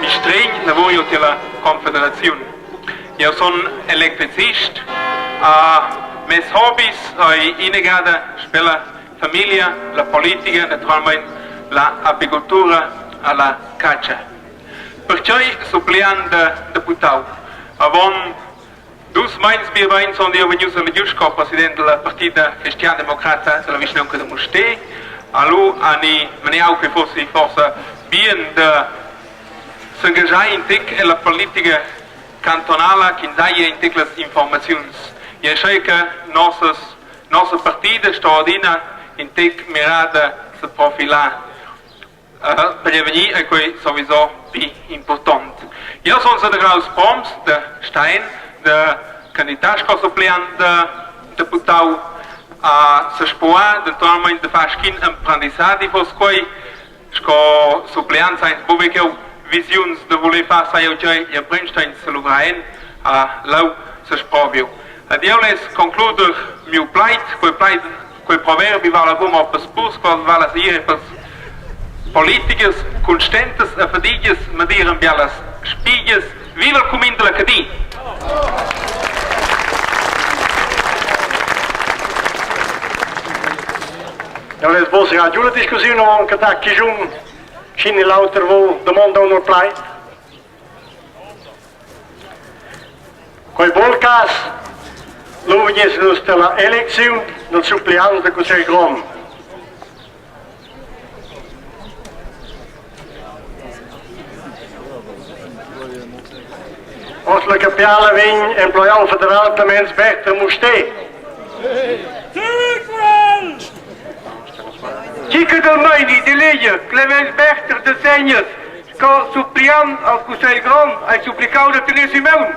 mistregn lavur jeu tier la Confederaziun. Jeu sun electricist, a mes hobbies ei inagada sper la famiglia, la politica, naturalmein la apicultura e la catscha. Pertgei supplian da deputau. Avon dus meins biebein sun jeu vegnius elegius sco president dalla partida cristiandemocrata dalla vischnaunca da Mustér. Allo hani maniau che fossi forsa bien da s'engaschar in tec ella politica cantonala ch'ins haja in tec las informaziuns. E schei che nossas nossa partida sto adina in tec mirada se profilar. Per vegnir è quei sowieso pli impurtont. Io sun sedegraus proms da Stein, da candidat sco suppleant da deputau a sespuar naturalmein da far sc'in emprendissadi foss quei sco suppleant sainz buca ch'jeu visiuns da voler far sai jeu tgei gl'emprem stein seluvrar en a leu sesproviu. Ed jeu less concluder miu plaid, quei plaid Quei proverbi vala buc mo pels purs, quel vala segir er pels politichers cun stentas e fadigias madiran bialas spigias. Viva il cumin dalla Cadi! Ja, les vos giu la discussiun avon che da chischun schin il auter vo domanda un plaid. Quei buol cas lu vegnessen nus dalla elecziun dil suppliant da cussegl grond. Ord la capiala vegn emploiau federal Clemens Berther Mustér. Chi che dal meini d'eleger Clemens Berther de Segnas Sco suppliant al Cussegl grond hai supplicau da tener si maun.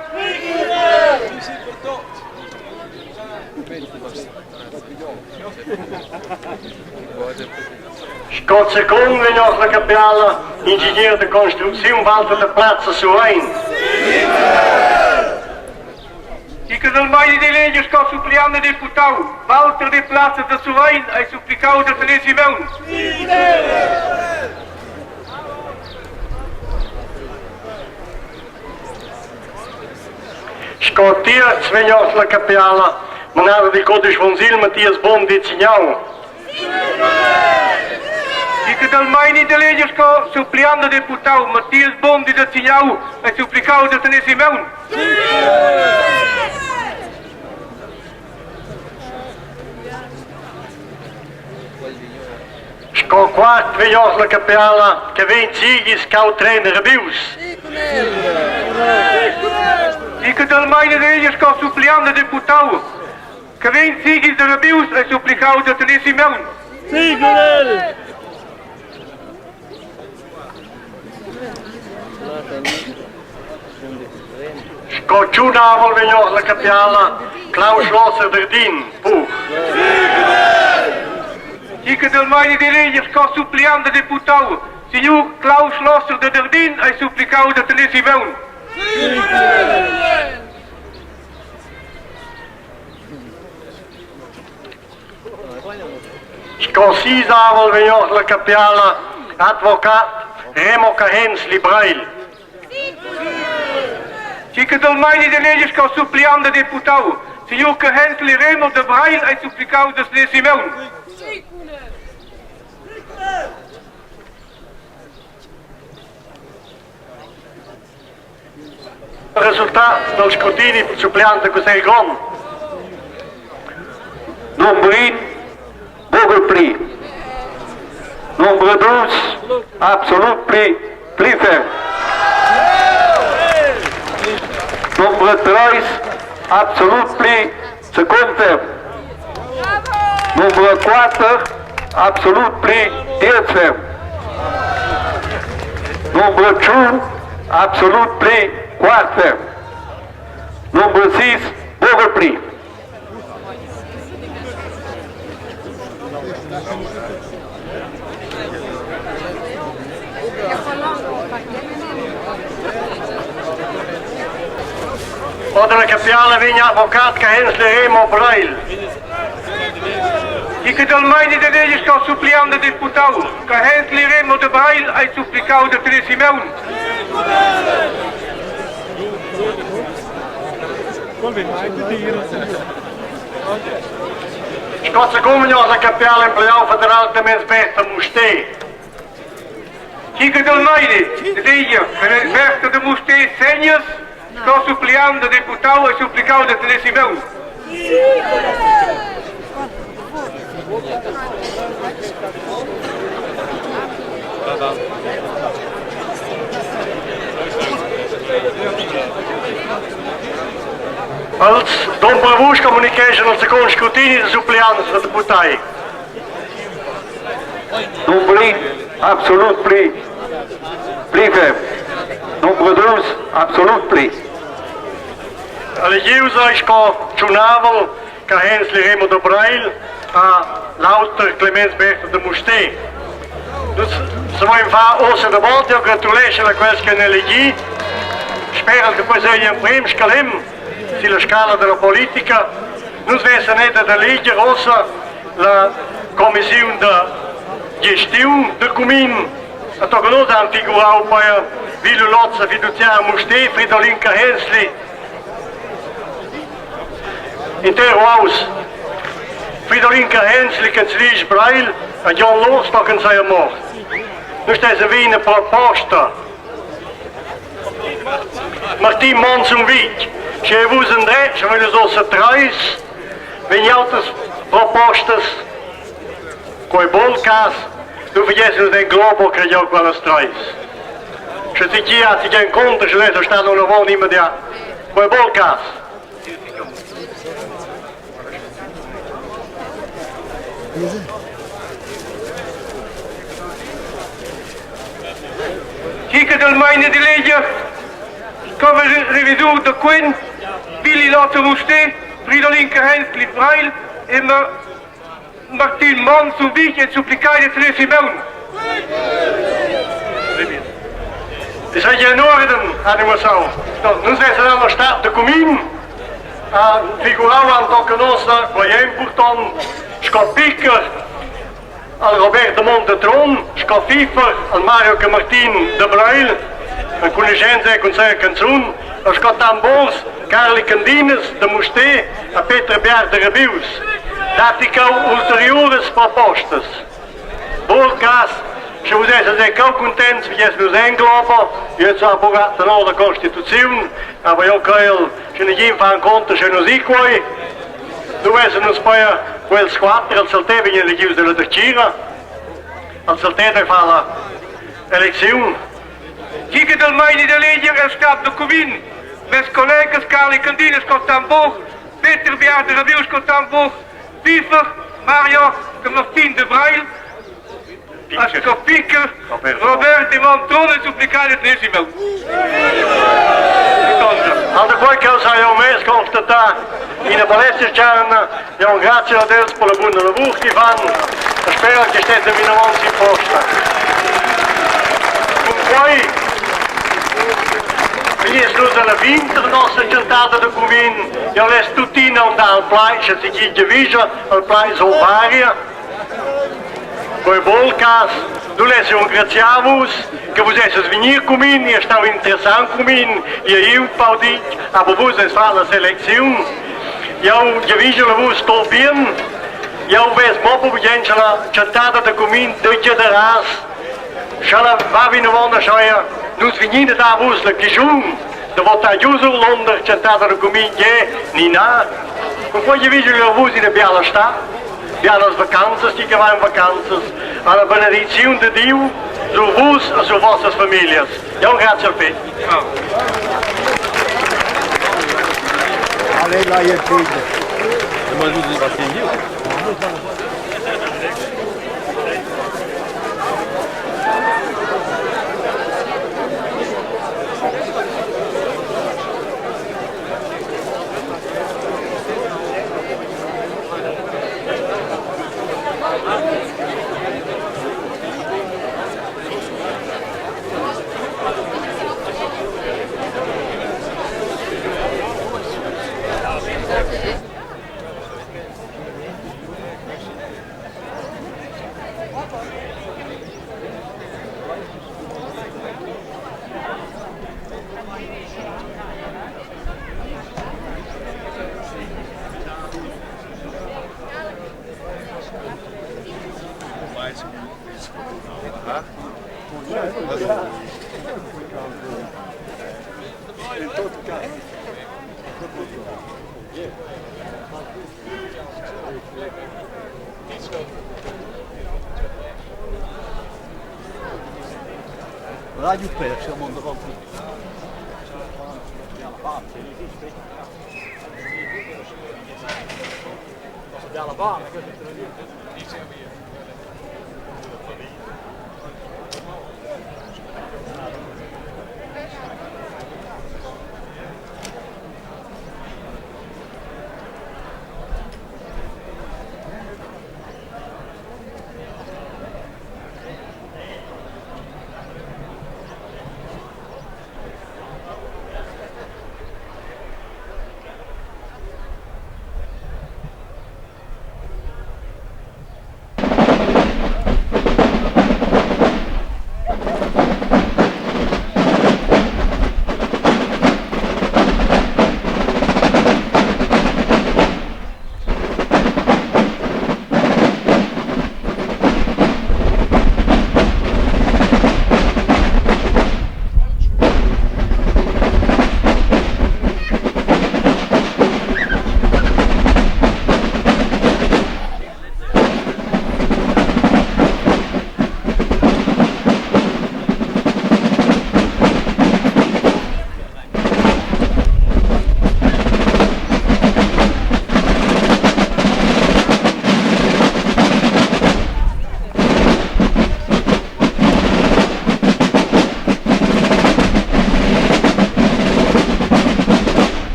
Sco secund vegn ord la capiala ingenier da construcziun Walter da Plazza Surrein. Chi che dal meini d'eleger sco suppliant e deputau Walter de Plazza da Surrein hai supplicau da tener si maun. Sco tierz vegn ord la capiala manada dil cudisch funsil Mattias Bundi Zignau. Chi che dal meini d'eleger sco suppliant da deputau Mattias Bundi da Zignau ei supplicau da tener si maun. Sco quart vegn ord la capiala che vegn sigis cau tren Rabius. Chi che dal meini d'eleger sco suppliant da deputau che vegn sigis da Rabius ei supplicau da tener si maun. Signurel! Sco tschunavel vegn ord la capiala Clau Schlosser Dardin, pur. Chi che del meini d'eleger sco suppliant da deputau, signur Clau Schlosser de Dardin, ei supplicau da tener si maun. Sco sisavel vegn ord la capiala advocat. Remo Cahenzli Breil. Chi che dal meini d'eleger sco suppliant da deputau, signur Cahenzli Remo de Breil ei supplicau da Simeun. Resultat dal scrutini per suppliant da cussegl grond. Nummer 1, Vogel pli. Nummer 2, absolut pli, pli ferm. Nummer 3, absolut pli, secund ferm. Nummer 4, absolut pli, terz ferm. Nummer 5, absolut pli, quart ferm. Nummer 6, Vogel pli. Oder la capiala vegn advocat Cahenzli Remo Breil. Chi che dal meini de leger sco suppliant da deputau, Cahenzli Remo de Breil ei supplicau da tener Simeun. Sco secund la capiala emploiau federal Clemens Berther Mustér. Chi che dal meini de leger Clemens Berther de Mustér segnas sco suppliant da deputau ei supplicau da tener Simeun. Els don per vus communicheschan il secund scrutini da suppliants da deputai. Nummer 1, absolut pli, pli ferm. Nummer 2, absolut pli. Elegius ei sco tschunavel Cahenzli Remo da Breil a l'auter Clemens Berther da Mustér. Nus savein far ussa da volta, eu gratuleschel a quels che han elegì. Speral che quei seigi emprem scalem silla scala della politica. Nus vessen eda da leger ussa la commissiun da gestiun da cumin. A tochen oz han figurau poi Vilo Lozza, fiduziar Mustér, Fridolin Cahenzli, Inter ruaus. Fridolin Cahenzli che Zlisch Breil a Gion Lurs tochen saja mort. Nu stess vi ina proposta. Martin Monsun Vitg, sche vus en dretg, sche vegn ussa treis, vegn autas propostas, quei bol cas, lu fagess nus en globo che jeu quellas treis. Sche si chi ha si incontra, sche less star una volta immediat. Quei bol cas. Chi che dal maina di leger, come revisur da quen, Billy Lotto Musté, Fridolin Cahenzli Breil e Martin Monn sun vich e supplicai da tener Simeun. Es ei in uorden, han muossau. Nus essan alla stat da cumin, figurau han tocca nossa, quei è impurtont, sco picker al Robert de Mont de Tron, sco fifer al Mario Camartin de Breil, en conoscenza cun sia canzun, e sco tambors Carli Candinas de Mustér e Peter Biart de Rabius. Datti cheu ulteriuras propostas. Buc cas, sche vus essas è cheu cuntents, vies nus englobo, io so buca tenor la constituziun, aber io creil che negin fa inconter sche nus i quei. Duvessen nus poi quels quatter al salter vegnan elegius dalla dertgira. Al salter deve far la elecziun. Chi che dal meini da leger el stab da cumin, mes collegas Carli Candinas col tambur, Peter Biart Rabius col tambur, Piffer, Mario de Martin de Breil, Asco Picker, Robert de Montone supplicare Nesimo. Allora quei che sai eu mez constatar ina bellezia giorna, eu grazie ad els per la buona lavur che fan e spero che steten vinavant sin posta. Cun quei vegnies nus alla fin della nostra chantada da cumin. Eu less tuttina un dar al plai, sche si chi giavüscha, al plai so varia. Quei bol cas. Lu less jeu engraziar a vus che vus essas vegnir cumin, ei stau interessant cumin, ei iu empau ditg, aber vus eis far la selecziun. Jau giavischel a vus tot bien. Jau vess mo bugen sche la tschentada da cumin detgia da ras, sche la va vinavon aschia, nus vegnin da dar vus la chischun da votar giu surlonder tschentada da cumin gie ni na. Cun quei giavischel jeu a vus ina biala stad. Bialas vacanzas, ti che va en vacanzas, alla benedicziun de Diu sur vus e sur vossas familias. Jau grazie fetg. Allez, là, il y a Radio persa mondo davanti.